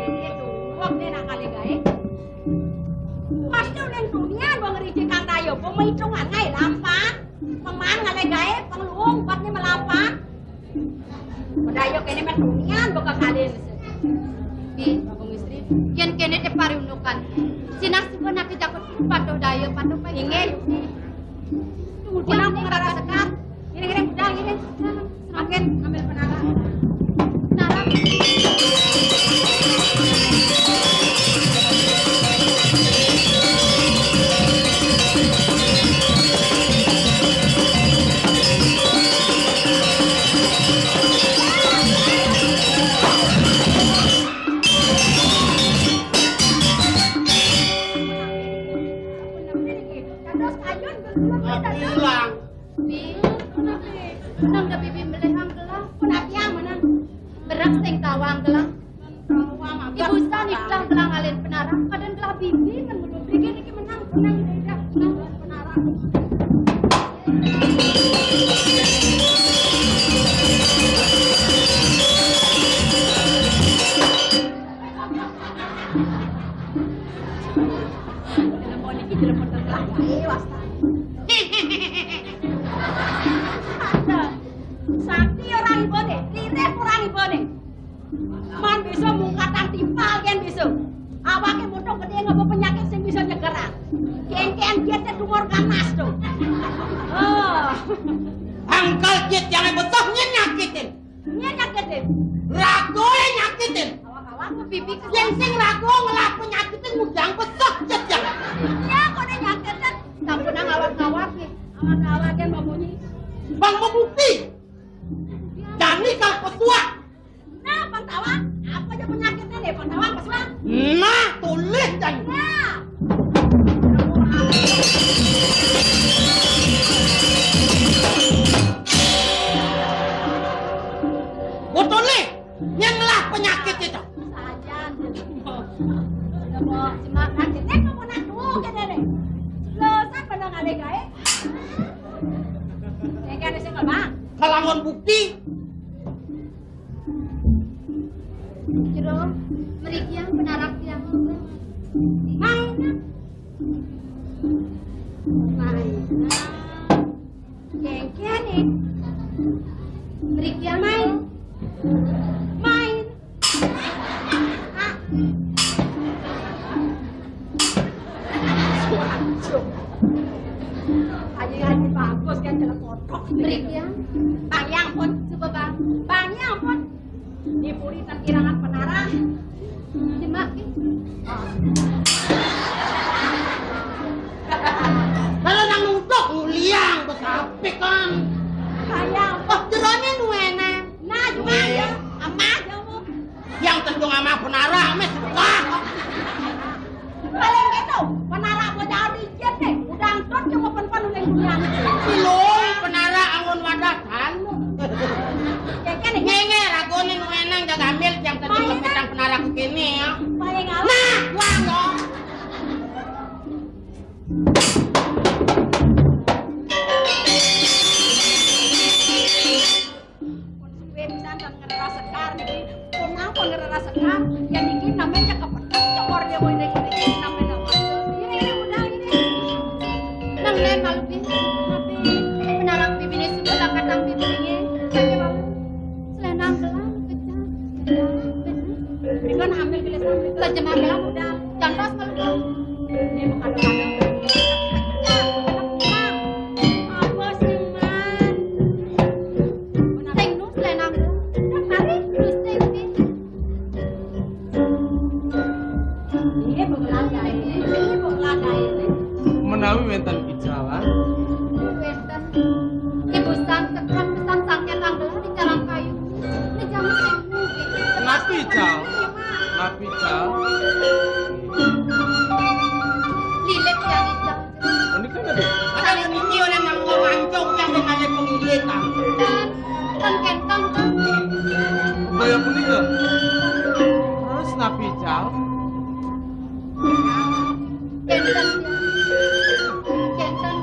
Ini tuh, wong nih nakale gae. Pasti udah dunia gua ngerici kang Dayo, pemaitungan ngai lampan. Peman ngale gae, penglung, buatnya melapan. Dayo kene mah tunian bakal kali. Bi, Bagong Istri, yen kene te pariunukan. Sinah suba nake jago patuh Dayo, patuh pae. Inggih. Tunggu, kenapa ngerara sekar? Ini, ini, udah, ini. Makin ambil penara. Penara. Pulang. Nang da bibi melehang gelah. Pun apiang menang. Berak sing tawang gelah. Ibu Stan iklang gelah ngalin penara. Padan gelah bibi ngan belum bikin iki menang, menang beda. Menang penara. Telepon iki telepon terkelah wae wastane. Sakti ora ibone, ririh ora ibone. Man bisa mungkatan timpal yen bisa. Awake mutung gedhe ngapa penyakit sing bisa nyegerang. Kengken jete tumor ganas to. Oh. Angkal jit yang betuh nyen nyakitin. Nyen nyakitin. Ragoe nyakitin. Awak-awak pipi ke. Yang sing rago ngelah penyakitin ngundang betuh jit yang. Ya kok nyakitin. Sampun awak-awak ya. Awak-awak yang mau bunyi. Bang mau bukti. Jani kal pesuak. Nah, Bang Tawang, apa aja penyakitnya nih, Bang Tawang, pesuak? Nah, tulis dan. Nah. Gua tulis, nyen lah penyakit itu. Sajan. Udah mau semangat, nanti kamu nak tuh, kene nih. Lo, siapa nang ada gae? Ini kan ada siapa, Bang? Kalangon bukti. Jero, mriki yang penarak tiang. Main. Main. Kengkene. Mriki yang main. Main. Ah. Ayo, ayo, bagus kan, telepon. Mriki yang. Bang, ya ampun. Coba, Bang. Bang, ya ampun. Dipuri tengkirangan penara. Demak. Kalau nang nuduk nguliang, besapik kan. Sayang. Oh, jerone nuena. Nah, juga ya. Amah, ya, Bu. Yang tendung amah penara, mes. Wah. Paling gitu, menara bocah licin nih, udah angkut cuma pen-pen udah dunia. Ilung penara angon wadah tanu. Keke nih. Ngenge ragone nu enang jaga ambil yang tadi. Mainan. Petang penara ku kene ya. Paling awal. Nah, wah no. Pun suwe pisan kan ngerera sekar niki. Pun nang pun ngerera sekar. Ya niki namanya kepethuk cokor dia mau ini ini namanya apa? Ini ini udah ini. Nang nen malu pi. Tapi penarang bibine sudah lah kadang bibine. Saya malu. Selenang gelang pecah. Dengan ambil gelas ambil. Pejemah gelang udah. Jantos malu. Ini bukan ada. Apa sih, Man? Sing nu selenang. Nang mari, terus sing di. Iya, pengelagae. Iya, pengelagae. Menawi wenten ical, ah? Wenten. Ibu san sekan pesan sangken nang gelah di calang kayu. Ini jamu sing nu. Napi ical? Napi ical? Lilit yang ical. Menika nggih. Ada niki oleh nang mancung yang dengan pengilit, ah. Dan, dan kentang, kan? Kaya punika. Terus napi ical? Kentang. Kentang.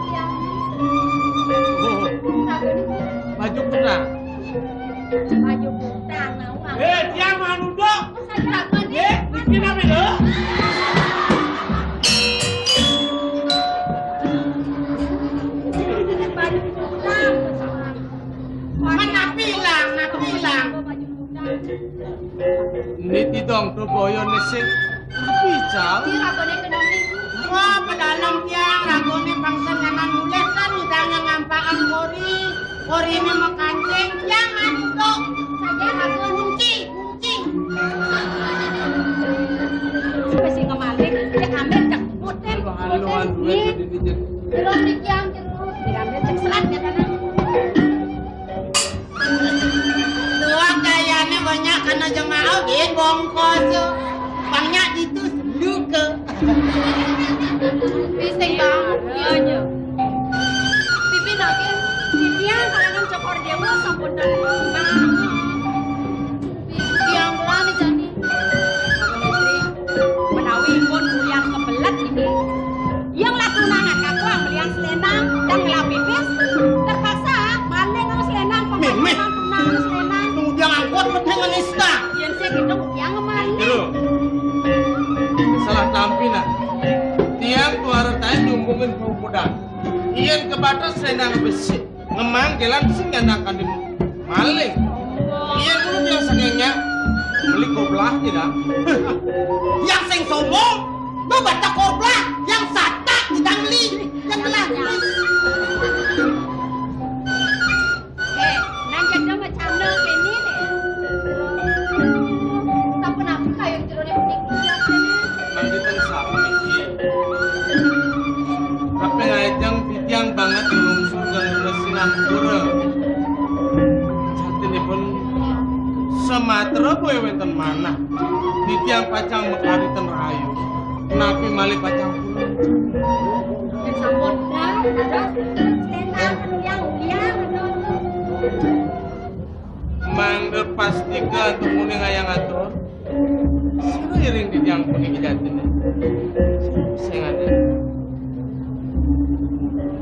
Sing, tapi, Cang. Iki ragane kena niku. Wah, pedalem tiang, ragane bangsa nyanan mulih kan udah ngampakan kori. Korine mekancing, tiang anu tok. Saja raga kunci, kunci. Wis sing kemalik, cek ambil, cek putin, putin. Anu, anu, anu. Jero mriki yang jero. Diambil, cek selat ya, tanah. Tua kayane banyak kana jemaah, gin bongkos. Banyak ditus luka. Pising banget, iya. Pipi lagi. Pipian kalangan Cokor Dewa sampun dan banget. Pipi yang kelami jani. Menawi pun yang kebelet ini. Yang lah tunangan aku yang belian selendang dan ngelah pipis. Terpaksa maling aku selendang, pokoknya Mimih. Tunangan selendang. Tunggu dia ngangkut, penting menista. Yang saya gitu, yang maling. Dulu. Salah tampi, nah. Tiang tuara taen nyumbungin bau kuda. Iyan kebatas selendang besi. Ngemang gelan sing ngandangkan di maling. Iya dulu dia sakingnya beli koblah tidak. Yang sing sombong, lo baca koblah, yang satak tidak beli, yang jelas. Eh, nang jadang macam ini nih. Tak pernah buka yang jero nih. Nang di tengah sapi. Tapi ngajeng titiang banget nulung surga nulung sinampura. Jatinipun samatra boya wenten manah. Titiang pacang mekari ten rahayu. Napi malih pacang pulung. Sampun dah, terus stand up, yang ulian, atau Mangda pastika antuk muni ngayang atur. Sira iring titiang puniki jatine. Sing ada.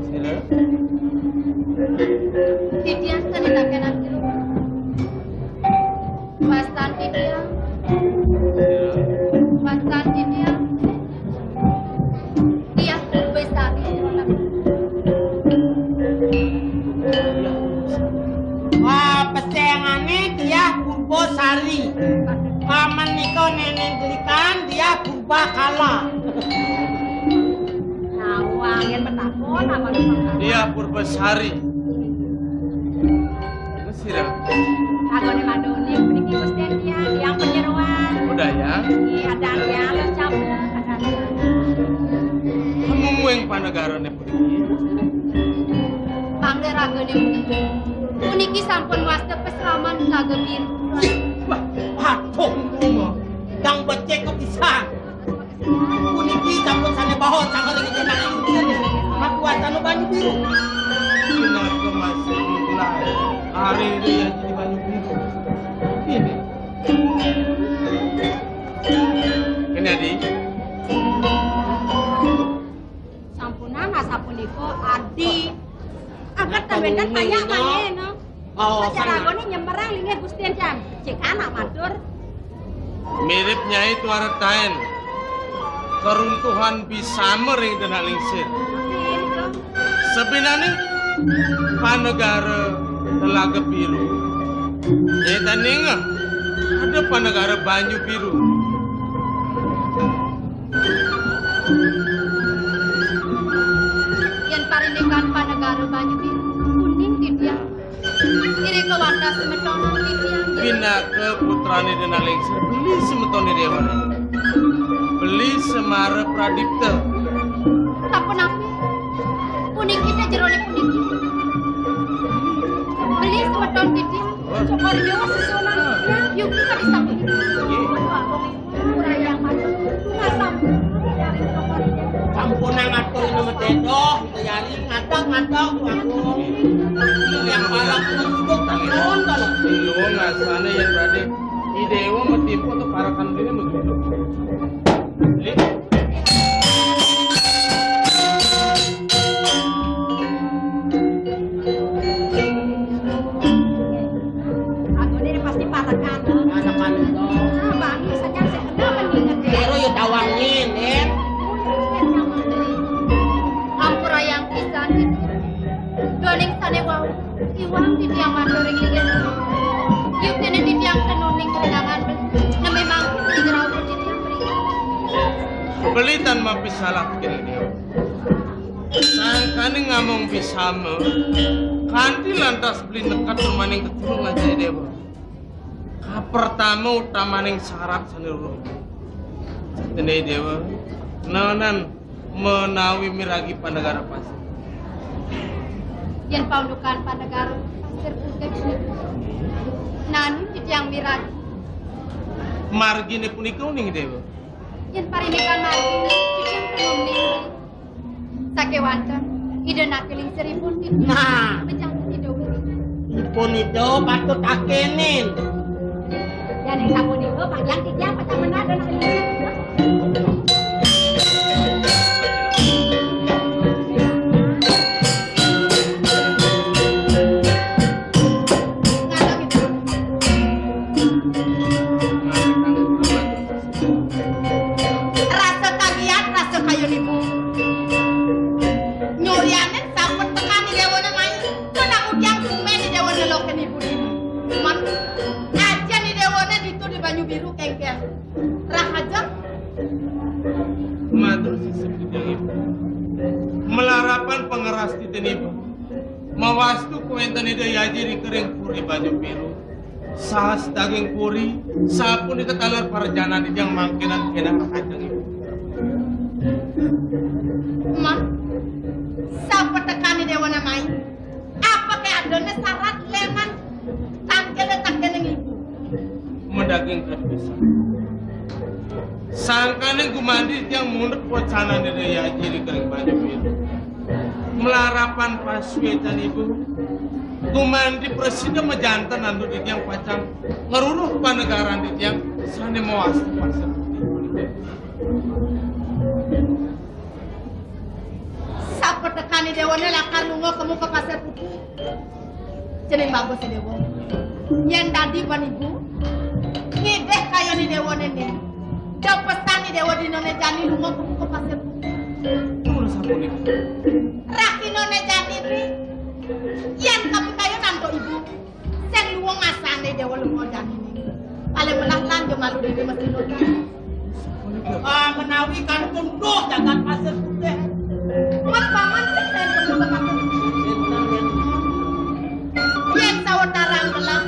Sira. Titiang kene takenan jero. Wastan titiang. Sira. Wastan titiang. Iya, wis tadi. Wah, pesengane Diah Purbasari. Paman nika Neneng Gelikan, Diah Purbakala. Nah, wah, yen petakon apa? Diah Purbasari. Sira. Kagone madone mriki Gusti Tiang, Tiang Panyeroan. Budaya. Nggih, adatnya, lo campur, adatnya. Kamu mueng panegarane puniki. Pangge ragane puniki. Puniki sampun wasta pesraman Telaga Biru. Wah, aduh, dang becek kepisan. Puniki sampun sane bawa sangaling jenengan ing kene. Makuwasana banyu biru. Pinaka masih mulai. Hari ini yang jadi banyu biru. Ini. Ini, Adi. Sampunan asapunika, Adi. Agat ten wenten banyak maneh, no. Oh, saja lagone nyemerang linggih Gusti Jan. Cek anak matur. Mirip Nyai Tuaretaen. Keruntuhan bisama ring Denak Lingsir. Sabinaning panegara Telaga Biru. Nyai taning ada panegara Banyu Biru. Yen parindikan panegara Banyu Biru, kuning titiang. Irika wantah semeton titiang. Pinaka putrane Denak Lingsir, beli semeton Dewa. Beli Semara Pradipta. Sapunapi? Puniki te jerone puniki. Beli semeton titiang. Cokor Dewa sesuunan titiang. Yuki tadi sampun. Nggih. Sampunang atur nama tedoh, bayari ngadak-ngadak, aku. Yang parah kena duduk, tak nonton. Belum, rasanya ya, Raden. Idewa metimpo tuh parakan diri begitu. Aku ini pasti parekan, no? Parekan, no? Ah, Bang, ini saja saya kenal mendingan, eh. Baru ya tawangin, eh. Ampura yang pisan, eh. Doning sane wau, iwang titiang matur ing linggih. Yuktine titiang tenuning kerenangan, neme mangku ing rauh titiang. Litan mapisalah kene Dewa. Sangkane ngamong bisama, kanti lantas beli nekat remaning ketulung aja Dewa. Kapertama utamaning syarat sane ruruh. Satene Dewa, nanan menawi miragi panegara pasir. Yen paundukan panegara pasir putih punika, nanan titiang miragi. Margine punika uning Dewa. Yen parindikan margi, titiang perlu ninggi. Sakewanten, Ida Naki Lingsir ipun titiang. Nah. Pejang Ida Wuri. Ipun Ida patut akenin. Yen sapunika, pejang titiang pejang menah Ida Naki Lingsir. Rasa tagihan, rasa kayun ibu. Nyurianin sampun tekan di dewane mai. Kena udiang sumen di dewane loken ibu dini. Man, aja di dewane ditu di Banyu Biru kengken. Rahaja. Matur sisip titiang ibu. Melarapan pangeras titiang ibu. Mawastu kuwenten Ida Yaji ring kering puri Banyu Biru. Saha daging puri, sapunika taler parjana titiang mangkenan kenang rahajeng ibu. Man, sapetekane dewane mai. Apake adane sarat lenan tangkele tangkele ibu. Madaging kadusan. Sangkane gumandi titiang mundut wacanane Ida Yaji ring kering Banyu Biru. Melarapan pasuecan ibu. Gumandi prasida majanten antuk titiang pacang ngruruh panegaran titiang sane mawastu pasir putih. Sapetekane dewane lakar lunga ka muka pasir putih. Jeneng bagus dewa. Yen dadi ban ibu, ngidih kayane dewane ne. Depesane dewa dinane jani lunga ka muka pasir putih. Terus apa nih? Rakinane jani ri. Yen kapikayan antuk ibu. Sing luwung asane dewa lunga jani ning. Paling melah lan yo malu dhewe mesti nurut. Ah, menawi kan tunduh jagat pasir putih. Mat paman sing nen tunduh ke pasir putih. Yen sawetara melah,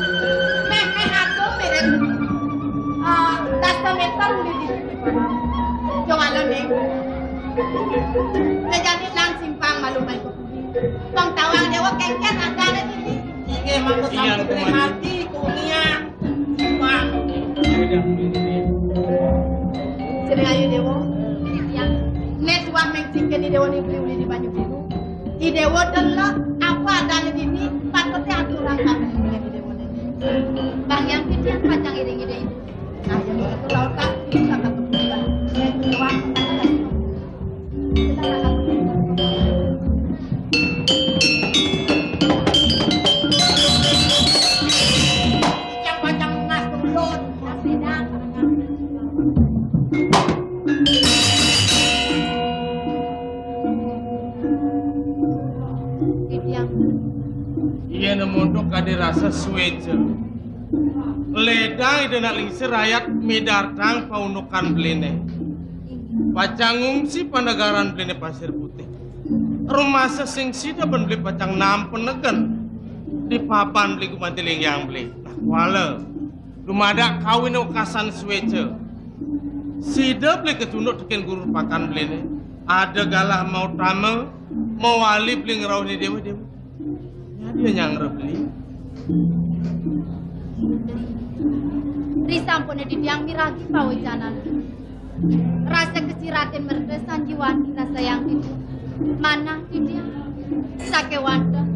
meh-meh aku mirip, ah, dasa meter uli di sini. Yo malu ning. Ngejani lan simpang malu baik. Bang tawang dewa kengken adane dini. Inggih mangke. Iya, sampun Tuan. Ring ati kunia. Wah. Iya, iya. Jeneng ayu dewa. Titiang. Nek suwah meng singkeni dewa ni beli uli di Banyu Biru. I dewa delok apa adane dini, patute aturang kabeh singkeni dewa ni. Bang yang titiang pacang iring ide ibu. Nah, yang itu laut tak, itu tak kebetulan. Yang kedua, Yen montok kade rasa sueca. Ledang Ida Anak Lingsir rayat midartang paundukan beline. Pacang ngungsi panegaran beline Pasir Putih. Rumasa sing sida ben beli pacang nampenegen di papan beli gumanti linggih beli. Nah, kuala. Dumadak kawin wekasan sueca. Sida beli kecunduk tekin guru pakan beline. Ada galah mau tama, mau wali beli ngerauh di dewa-dewa. Nyadi nyang rebeli. Ri sampune titiang miragi pawecanan. Rasa keciratin merta sanjiwan rasa yang titiang. Manah titiang. Sakewanten.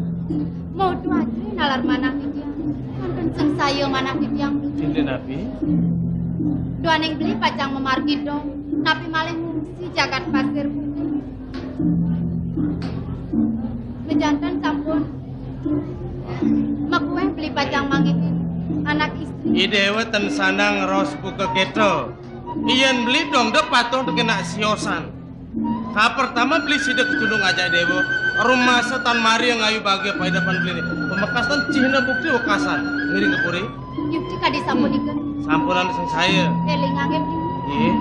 Modu aja nalar manah titiang. Wonten sengsaya manah titiang. Cinta napi? Duaning beli pacang memargi dong. Napi malih ngungsi jagat pasir putih. Mejanten sampun makuweh beli pacang manggihin anak istri. I dewa ten sanang raos buka keto. Yen beli dong de patuh de kena siosan. Ka pertama beli sida kecundung ajak dewa. Rumasa tan mari ngayu bahagia paidapan beli ni. Pemekasan cihna bukti wekasan. Ngiring ke puri. Yukti kadi sapunika. Sampunan sing saya. Elingange beli. Iya.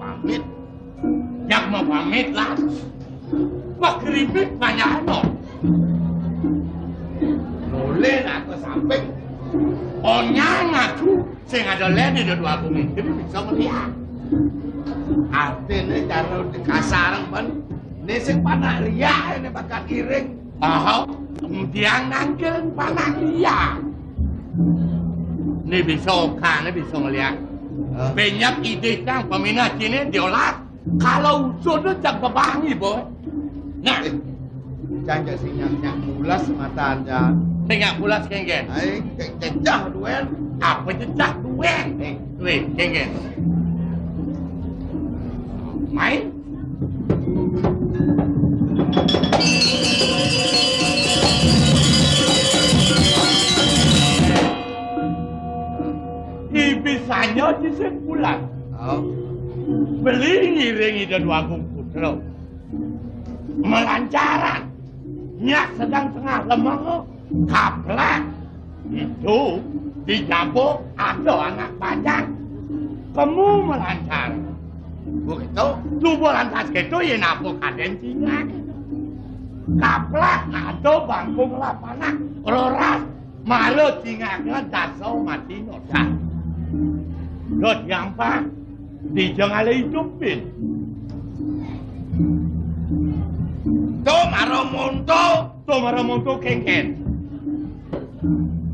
Pamit. Yak mau pamit lah. Wah, keripik banyak no. Noleh nak ke samping. Onyang aku sing ada leni do dua aku mikir bisa melihat. Artine cara dikasarang ben. Ini sing panak liak ini bakat iring. Aha, kemudian nangkil panak liak. Ini bisa kan, ini bisa melihat. Hah? Banyak ide yang peminat sini diolah. Kalau usul tu cak bebangi, boy. Nah. Eh, jangan cak sinyak, sinyak pulas mata anda. Sinyak pulas, kengken. Ai, cek cecah duen. Apa cecah duen? Eh. Weh, kengken. Main. Ibisanya di sebulan. Oh. Beli ngiring Ida Dwagung Putra. Melancaran. Nyak sedang tengah lemah, kaplak. Itu di jabuk ada anak bajang. Kamu melancar. Begitu? Tubuh lantas gitu, ya napa kaden tinggal. Kaplak ada bangkung lapangan. Roras. Mara cingaknya daso mati noda. Dot gampang. Dijeng ale idupin. To mara monto. To mara monto kengken.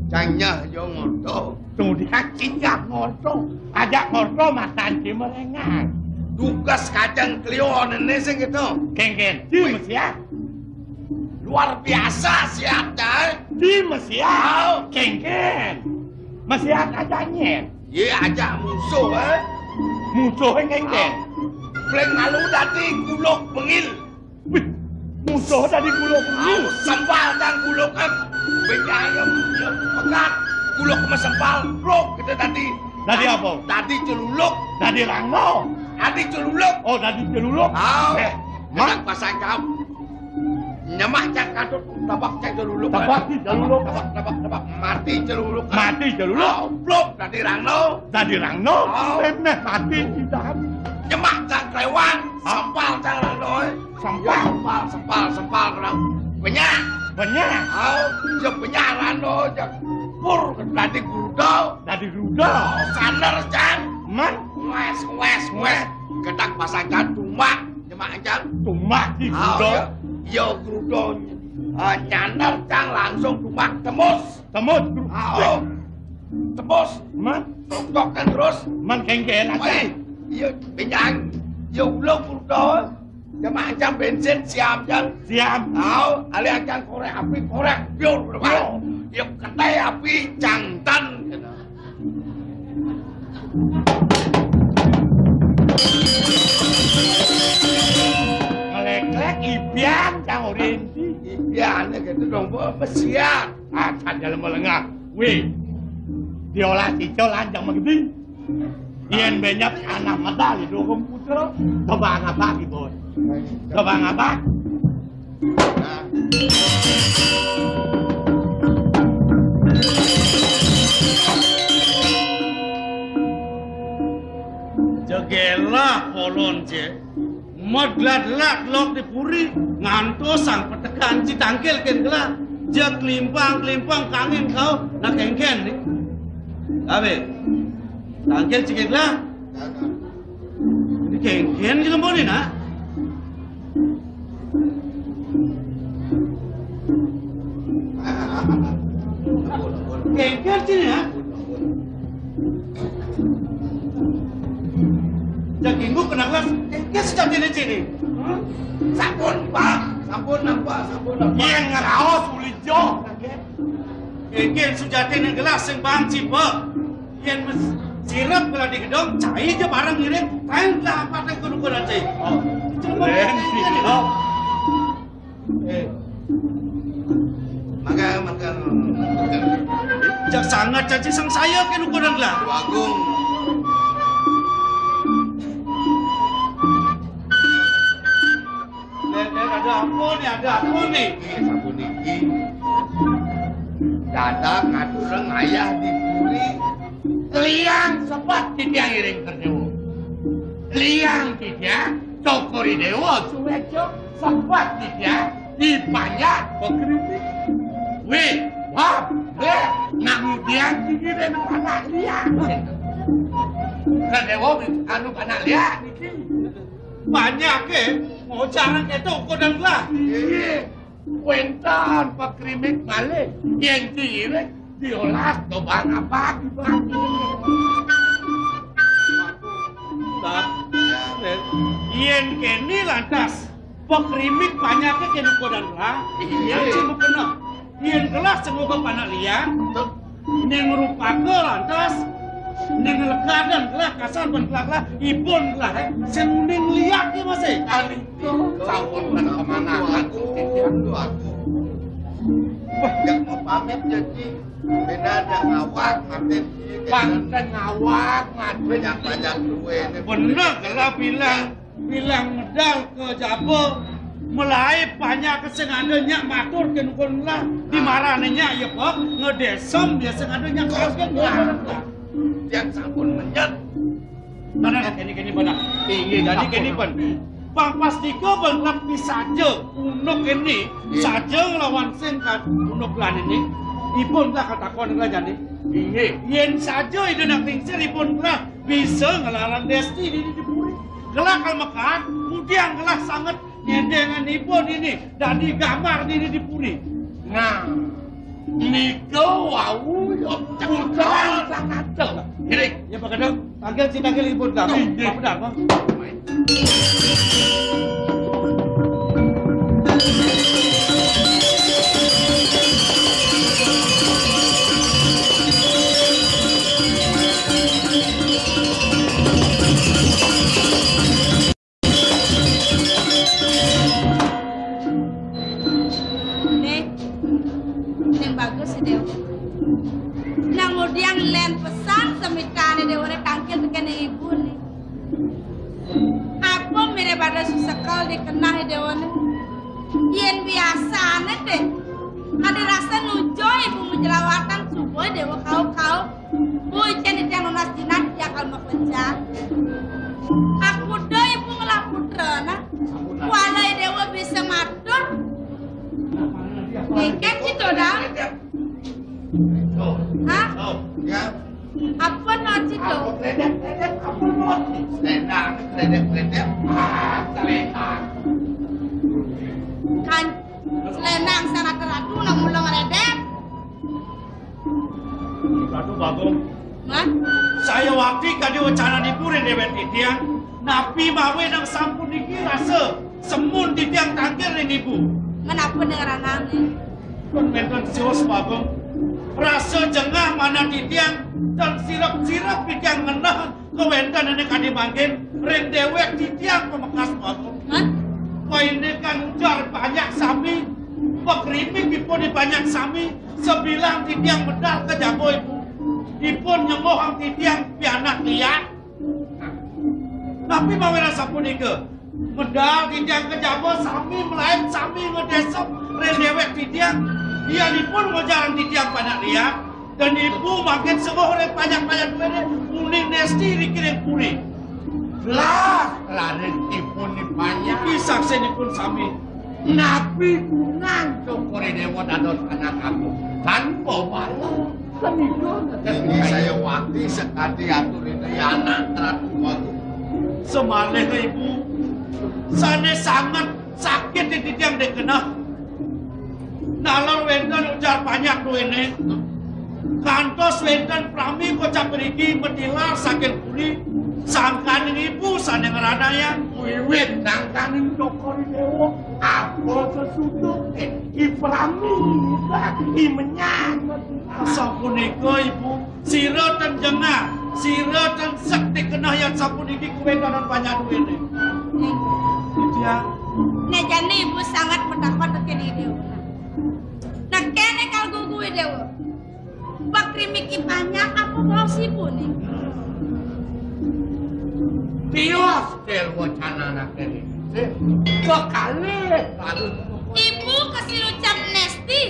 Cangnya yo monto. Tuh dia cingak monto. Ajak monto makan di merengang. Tugas kacang kelio nene sing gitu. Kengken. Di Mesir. Luar biasa siatnya, eh. Di Mesir. Oh. Kengken. Mesir aja nyen. Ye aja musuh, eh. Musuh kengken. Oh. Paling malu dadi guluk bengil. Wih, musuh dadi guluk bengil. Oh, sempal dan guluk kan. Benyayem, ya, pegat. Guluk sama sempal, blok kita tadi. Dadi apa? Dadi celuluk. Dadi rangno. Dadi celuluk. Oh, dadi celuluk. Oh, eh, mak pasang kau. Nyemak cak katut, tabak cak celuluk. Tabak di celuluk. Tabak, tabak, tabak. Mati celuluk. Mati celuluk. Oh, blok, dadi rangno. Dadi rangno. Oh. Meneh mati di dalam. Nyemak cak kelewang, sempal cak rangno, eh. Sempal. Ya, sempal, sempal, sempal, rangno. Banyak. Banyak. Oh, ya banyak rangno, ya pur, dadi grudo. Dadi grudo. Oh, saner, Cang. Man. Wes, wes, wes. Ketak pasang kan tumbak. Nyemak ancang. Tumbak di grudo. Ah, iya. Iya, grudo. Ah, nyaner cang langsung tumbak tembus. Tembus, gru-, ah, oh. Tembus. Man. Tok-tok kan terus. Man kengken aja. Woi, iya, benyang. Iya, ulo grudo. Nyemak ancang bensin siam, cang. Siam. Ah, ali ancang korek api, korek biur, biur. Iya, ketai api, cangtan. Ngelek-lek ibian cang orenti. Ibiane gitu dong, Bu. Besian. Ah, cang jalan melengah. Wih. Diolah cicol lanjang menggedi. Yen benyap anak medal itu komputer. Coba ngapa gitu. Coba ngapa? Jegelah kolon je, medlat-lat lok di puri, ngantos sang petekan ci tangkil ken gelah, je kelimpang-kelimpang kangen kau, nak kengken ni. Abe, tangkil ci ken gelah. Ini kengken ci lembon ni, nak. Kengken ci ni, nak. Jagingku kena kelas, kengken sejati ni ci ni. Sampun, Pak. Sampun, nampak, sampun, nampak. Yang ngeraos ulijo. Kengken sujati ni gelah sing bang cipe. Yen mes-, sirep kalau di gedong, cai je bareng ngiring, kain lah apa teh kudu-kudu cai. Oh. Len, sirep. Eh. Maka, maka, maka. Jak sanget caci sangsaya kén ukodan gelah. Agung. Lén, lén, ada apa né? Ada apa né? Sapuniki. Dadak ngaturang ayah di puri. Liang sebet titiang iring ka déwa. Liang titiang Cokor I Déwa suéca sebet titiang di panjak pakrimik. Wih, wah, wéh, ngamudian tinggi deh anak liang. Ka déwa anu anak liang niki. Panjaké ngojarang kéto ukodan gelah. Iya. Wénten pakrimik malih yén diiring diolas dobang abad. Nah, yén kéné lantas pakrimik panjaké kén ukodan gelah. Iya. Anci makena. Yén gelah sengguh ka panak liang. Ning rupaka lantas, ning legadan gelah kasar ban gelah-gelah, ibun gelah, eh, sing uning liak ya masih. Kali sampun kemana aku titiang tuh aku. Wah, yang mau pamit jadi beda ada ngawak, mampir sini, banten ngawak, banyak-banyak duit. Bener gelah bilang. Bilang medal ka jaba, melaib panjak sing ada nyak matur kén ukodan gelah, di marané nyak ya, Pak, ngedésem ya sing ada nyak matur kén ukodan gelah. Yang sampun menyet. Mana kéné-kéné benar. Inggih, jadi kéné pun. Pang pastika bengkep pisaja unuk kéné, saja nglawan sing ka unuk lan ini. Ibun tak katakon gelah jani. Inggih. Yén saja Ida Nak Lingsir ibun gelah bisa nglarang Desti dini di puri. Gelah kal mekat, ngudiang gelah sanget ngedéngang ipun dini, dadi gambar dini di puri. Nah, nika wau ya putra Sang Kaca. Ngiring. Ya, Pak Kadang, panggil si panggil ipun gelah. Inggih. Pak Kadang, Pak. Ning, ning bagus, Déwa. Nang ngudiang lén pesan semikané Déwané tangkil tekén ibuné. Apa mirib ada susekel di kenah Déwané? Yén biasané deh, ada rasa nuju ibu menjelawatan subuh Déwa kau-kau. Bujén titiang nunas jinak, titiang kal maklenjar. Aku doi ibu ngelah putra, nah. Walai Déwa bisa matur. Ngéngkén cito dah. Hah? Ya. Apa no cito? Apa kredit, kredit, apa no? Selendang, kredit, kredit. Ah, selendang. Kan, selendang sana teratu, nak mula ngeredit. Ratu Bagong. Hah? Saya wakti kadi wacananipun ring déwék titiang, napi mawé nang sampun niki rasa semun titiang tangkil ring ibu. Menapa dengan anaknya? Pun wénten sios Bagong. Rasa jengah manah titiang, tan sirep-sirep titiang ngenah kawéntenané kadi mangkin ring déwék titiang pamekas Bagong. Hah? Painé kang ujar banyak sami, pakrimik ipun banyak sami, sabilang titiang medal ka jaba ibu. Ipun nyemohang titiang pianak liak. Napi mawinan sapunika? Medal titiang ka jaba sami melaib sami ngadésep ring déwék titiang. Yan ipun ngojarang titiang pianak liak. Dan ibu mangkin sengguh ring panjak-panjak duéné uning Desti ring kiring puri. Lah, raris ipun dipanjak. Pisaksinipun sami. Napi gunang Cokor I Déwa dados anak aku? Tanpa bala. Kan itu. Ini saya wakti sekadi atur ini anak Ratu Agung. Semalih ibu, sané sanget sakit di titiang dék keneh. Nalar wénten ujar panjak duéné. Kantos wénten prami kocap mriki matilar saking puri, sangkaning ibu sané ngranayang. Wiwit sangkaning Cokor I Déwa, apa sesudah i prami, i menyang. Sapunika ibu, sira tan jengah, sira tan sekti keneh yan sapuniki kuwéntenan panjak duéné. Iya. Nah, jani ibu sanget mendapat tekén I Déwa. Nah, kéné kal gugu I Déwa. Bak rimiki banyak apa baos ibu nih? Tios kel wacanana kene. Sih, kekalih. Ibu kesilucan Nesti.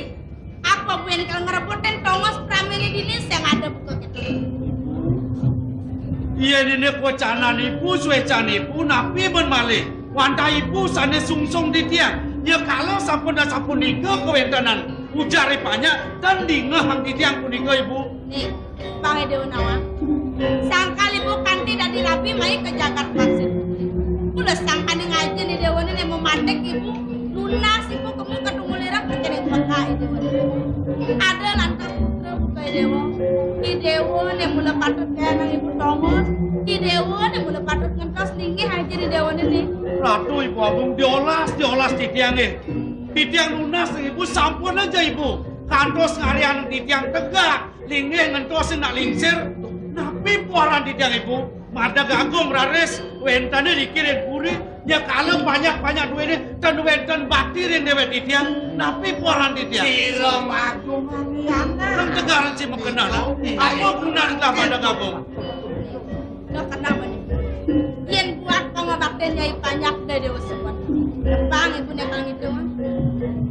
Apa buen kalau ngerebutin tongos pramene dini sing ada buka kita? Iya, nini wacanan ibu, suecan ibu, napi men malih? Wantah ibu sane sungsung titiang. Ya kala sampun sapunika kawentenan ujar ipanya, ten dingeh hang titiang punika, Ibu. Nih, Bang Dewa Nawang. Sangkal ibu kanti dadi rabi mai ke jagat Pasir Putih. Kula sangkane ngajen Dewa ne memantik ibu. Nunas ibu kemu ketemu lirang kene peka Dewa. Ada lantas putra buka Dewa. I Dewa ne mula patut kaya nang ibu tongos. I Dewa ne mula patut ngentos linggih aja di Dewa ne nih. Ratu Ibu Agung diolas, diolas titiang nggih. Titiang nunas ibu sampun aja ibu. Kantos ngarian titiang tegak. Linggih ngentosin nak lingsir, napi puaran titiang ibu? Madeg agung raris, wentene dikirin puri, nyekala banyak-banyak duene, ten wenten bakti ring dewek titiang, napi puaran titiang? Sira magung nang tegaran si makeneh. Apa gunane telah madeg agung? Lo kenapa nih? Yen buat pangabakten nyai banyak dadi usebut. Bang ibu nekal ngitung.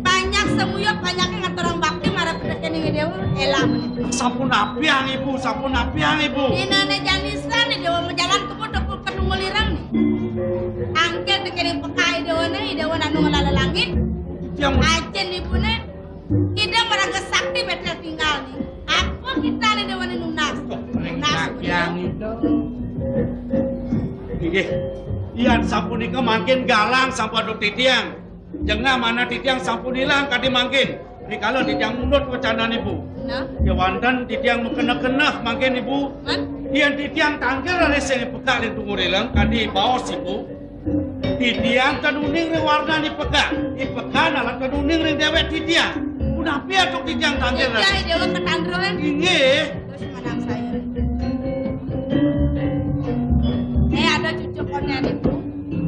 Banyak semuyuk, banyak yang ngaturang bakti marang pedeken ing Dewa. Elah meneh. Sampun apiang ibu, sampun apiang ibu. Inane janisan nih Dewa majalan kemu dokul kedungul irang nih. Angkel tekening pekai Dewa nih, Dewa nanu ngelala langit. Yang ajen ibu nih. Ida maraga sakti betel tinggal nih. Apa kita nih Dewa nih nunas? Nunas. Yang itu. Inggih. Yan sapunika mangkin galang sampun aduh titiang. Jengah mana titiang sampun ilang kadi mangkin. Rikala titiang mundut wacanane, Bu. Nah. Kewanten titiang makeneh-keneh mangkin, Ibu. Man? Yen titiang tangkil raris sing pekak ring tunggur ilang kadi baos, Ibu. Titiang ten uning ring warnane pekak. I pekak nalat ten uning ring dewek titiang. Punapi atuk titiang tangkil raris? Dewa ketandroan. Inggih. Terus menang saya. Eh, ada cucu konen ibu.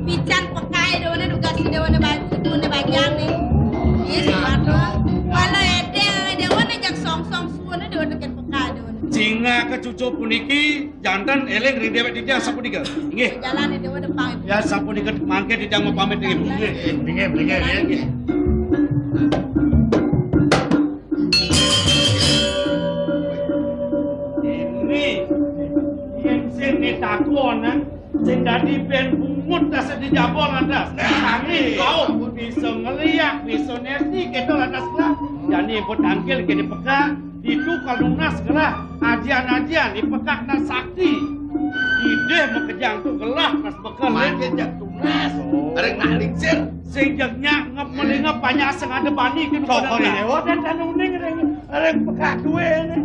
Pican pekai Dewa ne dugas Dewa ne baju, Dewa ne bajang nih. Iya, sih, waduh. Walau ede Dewa ne jak song-song suwene Dewa ne ken pekai Dewa ne. Singa ke cucu puniki, janten eling ring dewek titiang sapunika. Inggih. Jalan Dewa ne pamit. Ya, sapunika mangke titiang mapamit ring ibu. Inggih, inggih, inggih, inggih. Ini, yen sing nitakonan, sing dadi ben bungut tas di jaba lantas. Kami kau bisa ngeliak, bisa ngerti, kita lantas lah. Jani ibu tangkil kini peka, ditu kalau nas gelah, ajian-ajian, di pekak nas sakti. Ideh makejang tu gelah, nas bekel. Makin jak tunas, areng nak lingsir. Sing jeg nyak ngep melingep banyak sing ada bani kenu. Sok pada kali dewa dan dan uning ring, ring pekak duwe ne.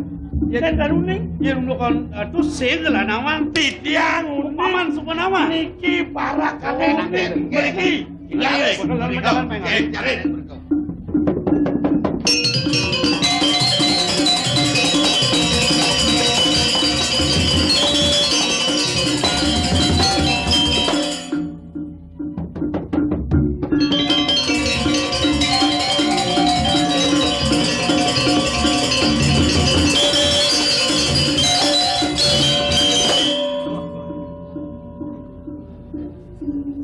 Ya dan dan uning. Ya unduk kon, eh, tu sing lah nawang. Titiang uning. Paman supa nawang. Niki para kali uning. Niki. Inggih. Bakal dalam jalan, Pak. Inggih, jalan.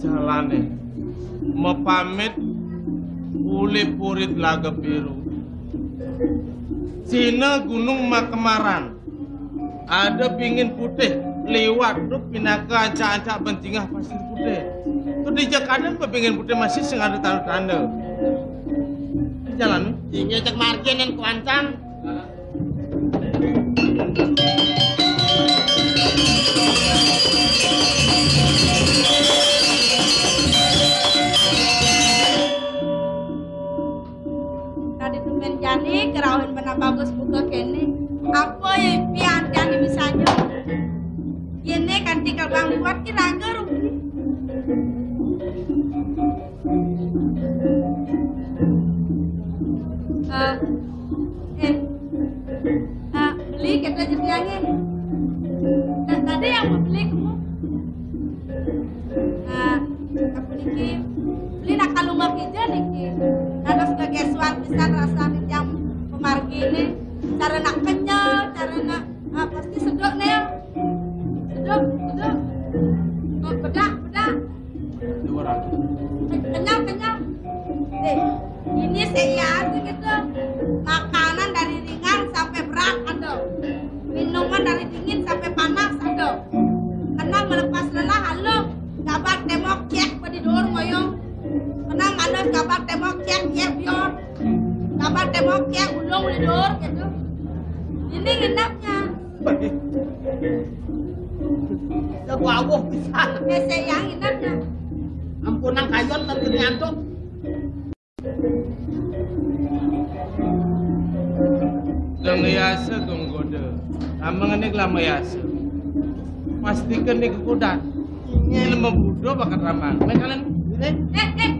Jalane mapamit uli purit Laga Biru. Sina Gunung Makemaran. Ada pingin putih liwat tu pinaka ancak-ancak bentingah Pasir Putih. Tu dija kaden pepingin putih masih sing ada tanda-tanda. Di jalan. Inggih cek margin dan kuancang. Tadi tumben jani kerauhin benang bagus buka kene. Apa ya pian jani misalnya? Yene kan tinggal bang buat kira-kira. Eh, eh, eh, beli kita jadiannya. Dan tadi yang mau beli kamu. Eh, aku niki beli nak kalung kija niki. Terus kegesuan pisan rasa yang pemargi ini. Cara nak kenyal, Bedak, bedak. Kenyal, kenyal. Eh, ini saya tuh gitu. Makanan dari ringan sampai berat ada. Minuman dari dingin sampai panas ada. Kena melepas lelah, halo. Gabar tembok cek pada dor moyong. Kena malas gabar tembok cek, ya biar. Gabar tembok cek, ulung di dor gitu. Ini nginepnya. Ya gua awuh pisan. Hese yang nginepnya. Ampunang kayon lan kene antuk. Dong yasa dong goda. Amang ini kelama yasa. Pasti kene kekudan. Ini lemah budo bakat ramang. Mereka lain. Eh, eh,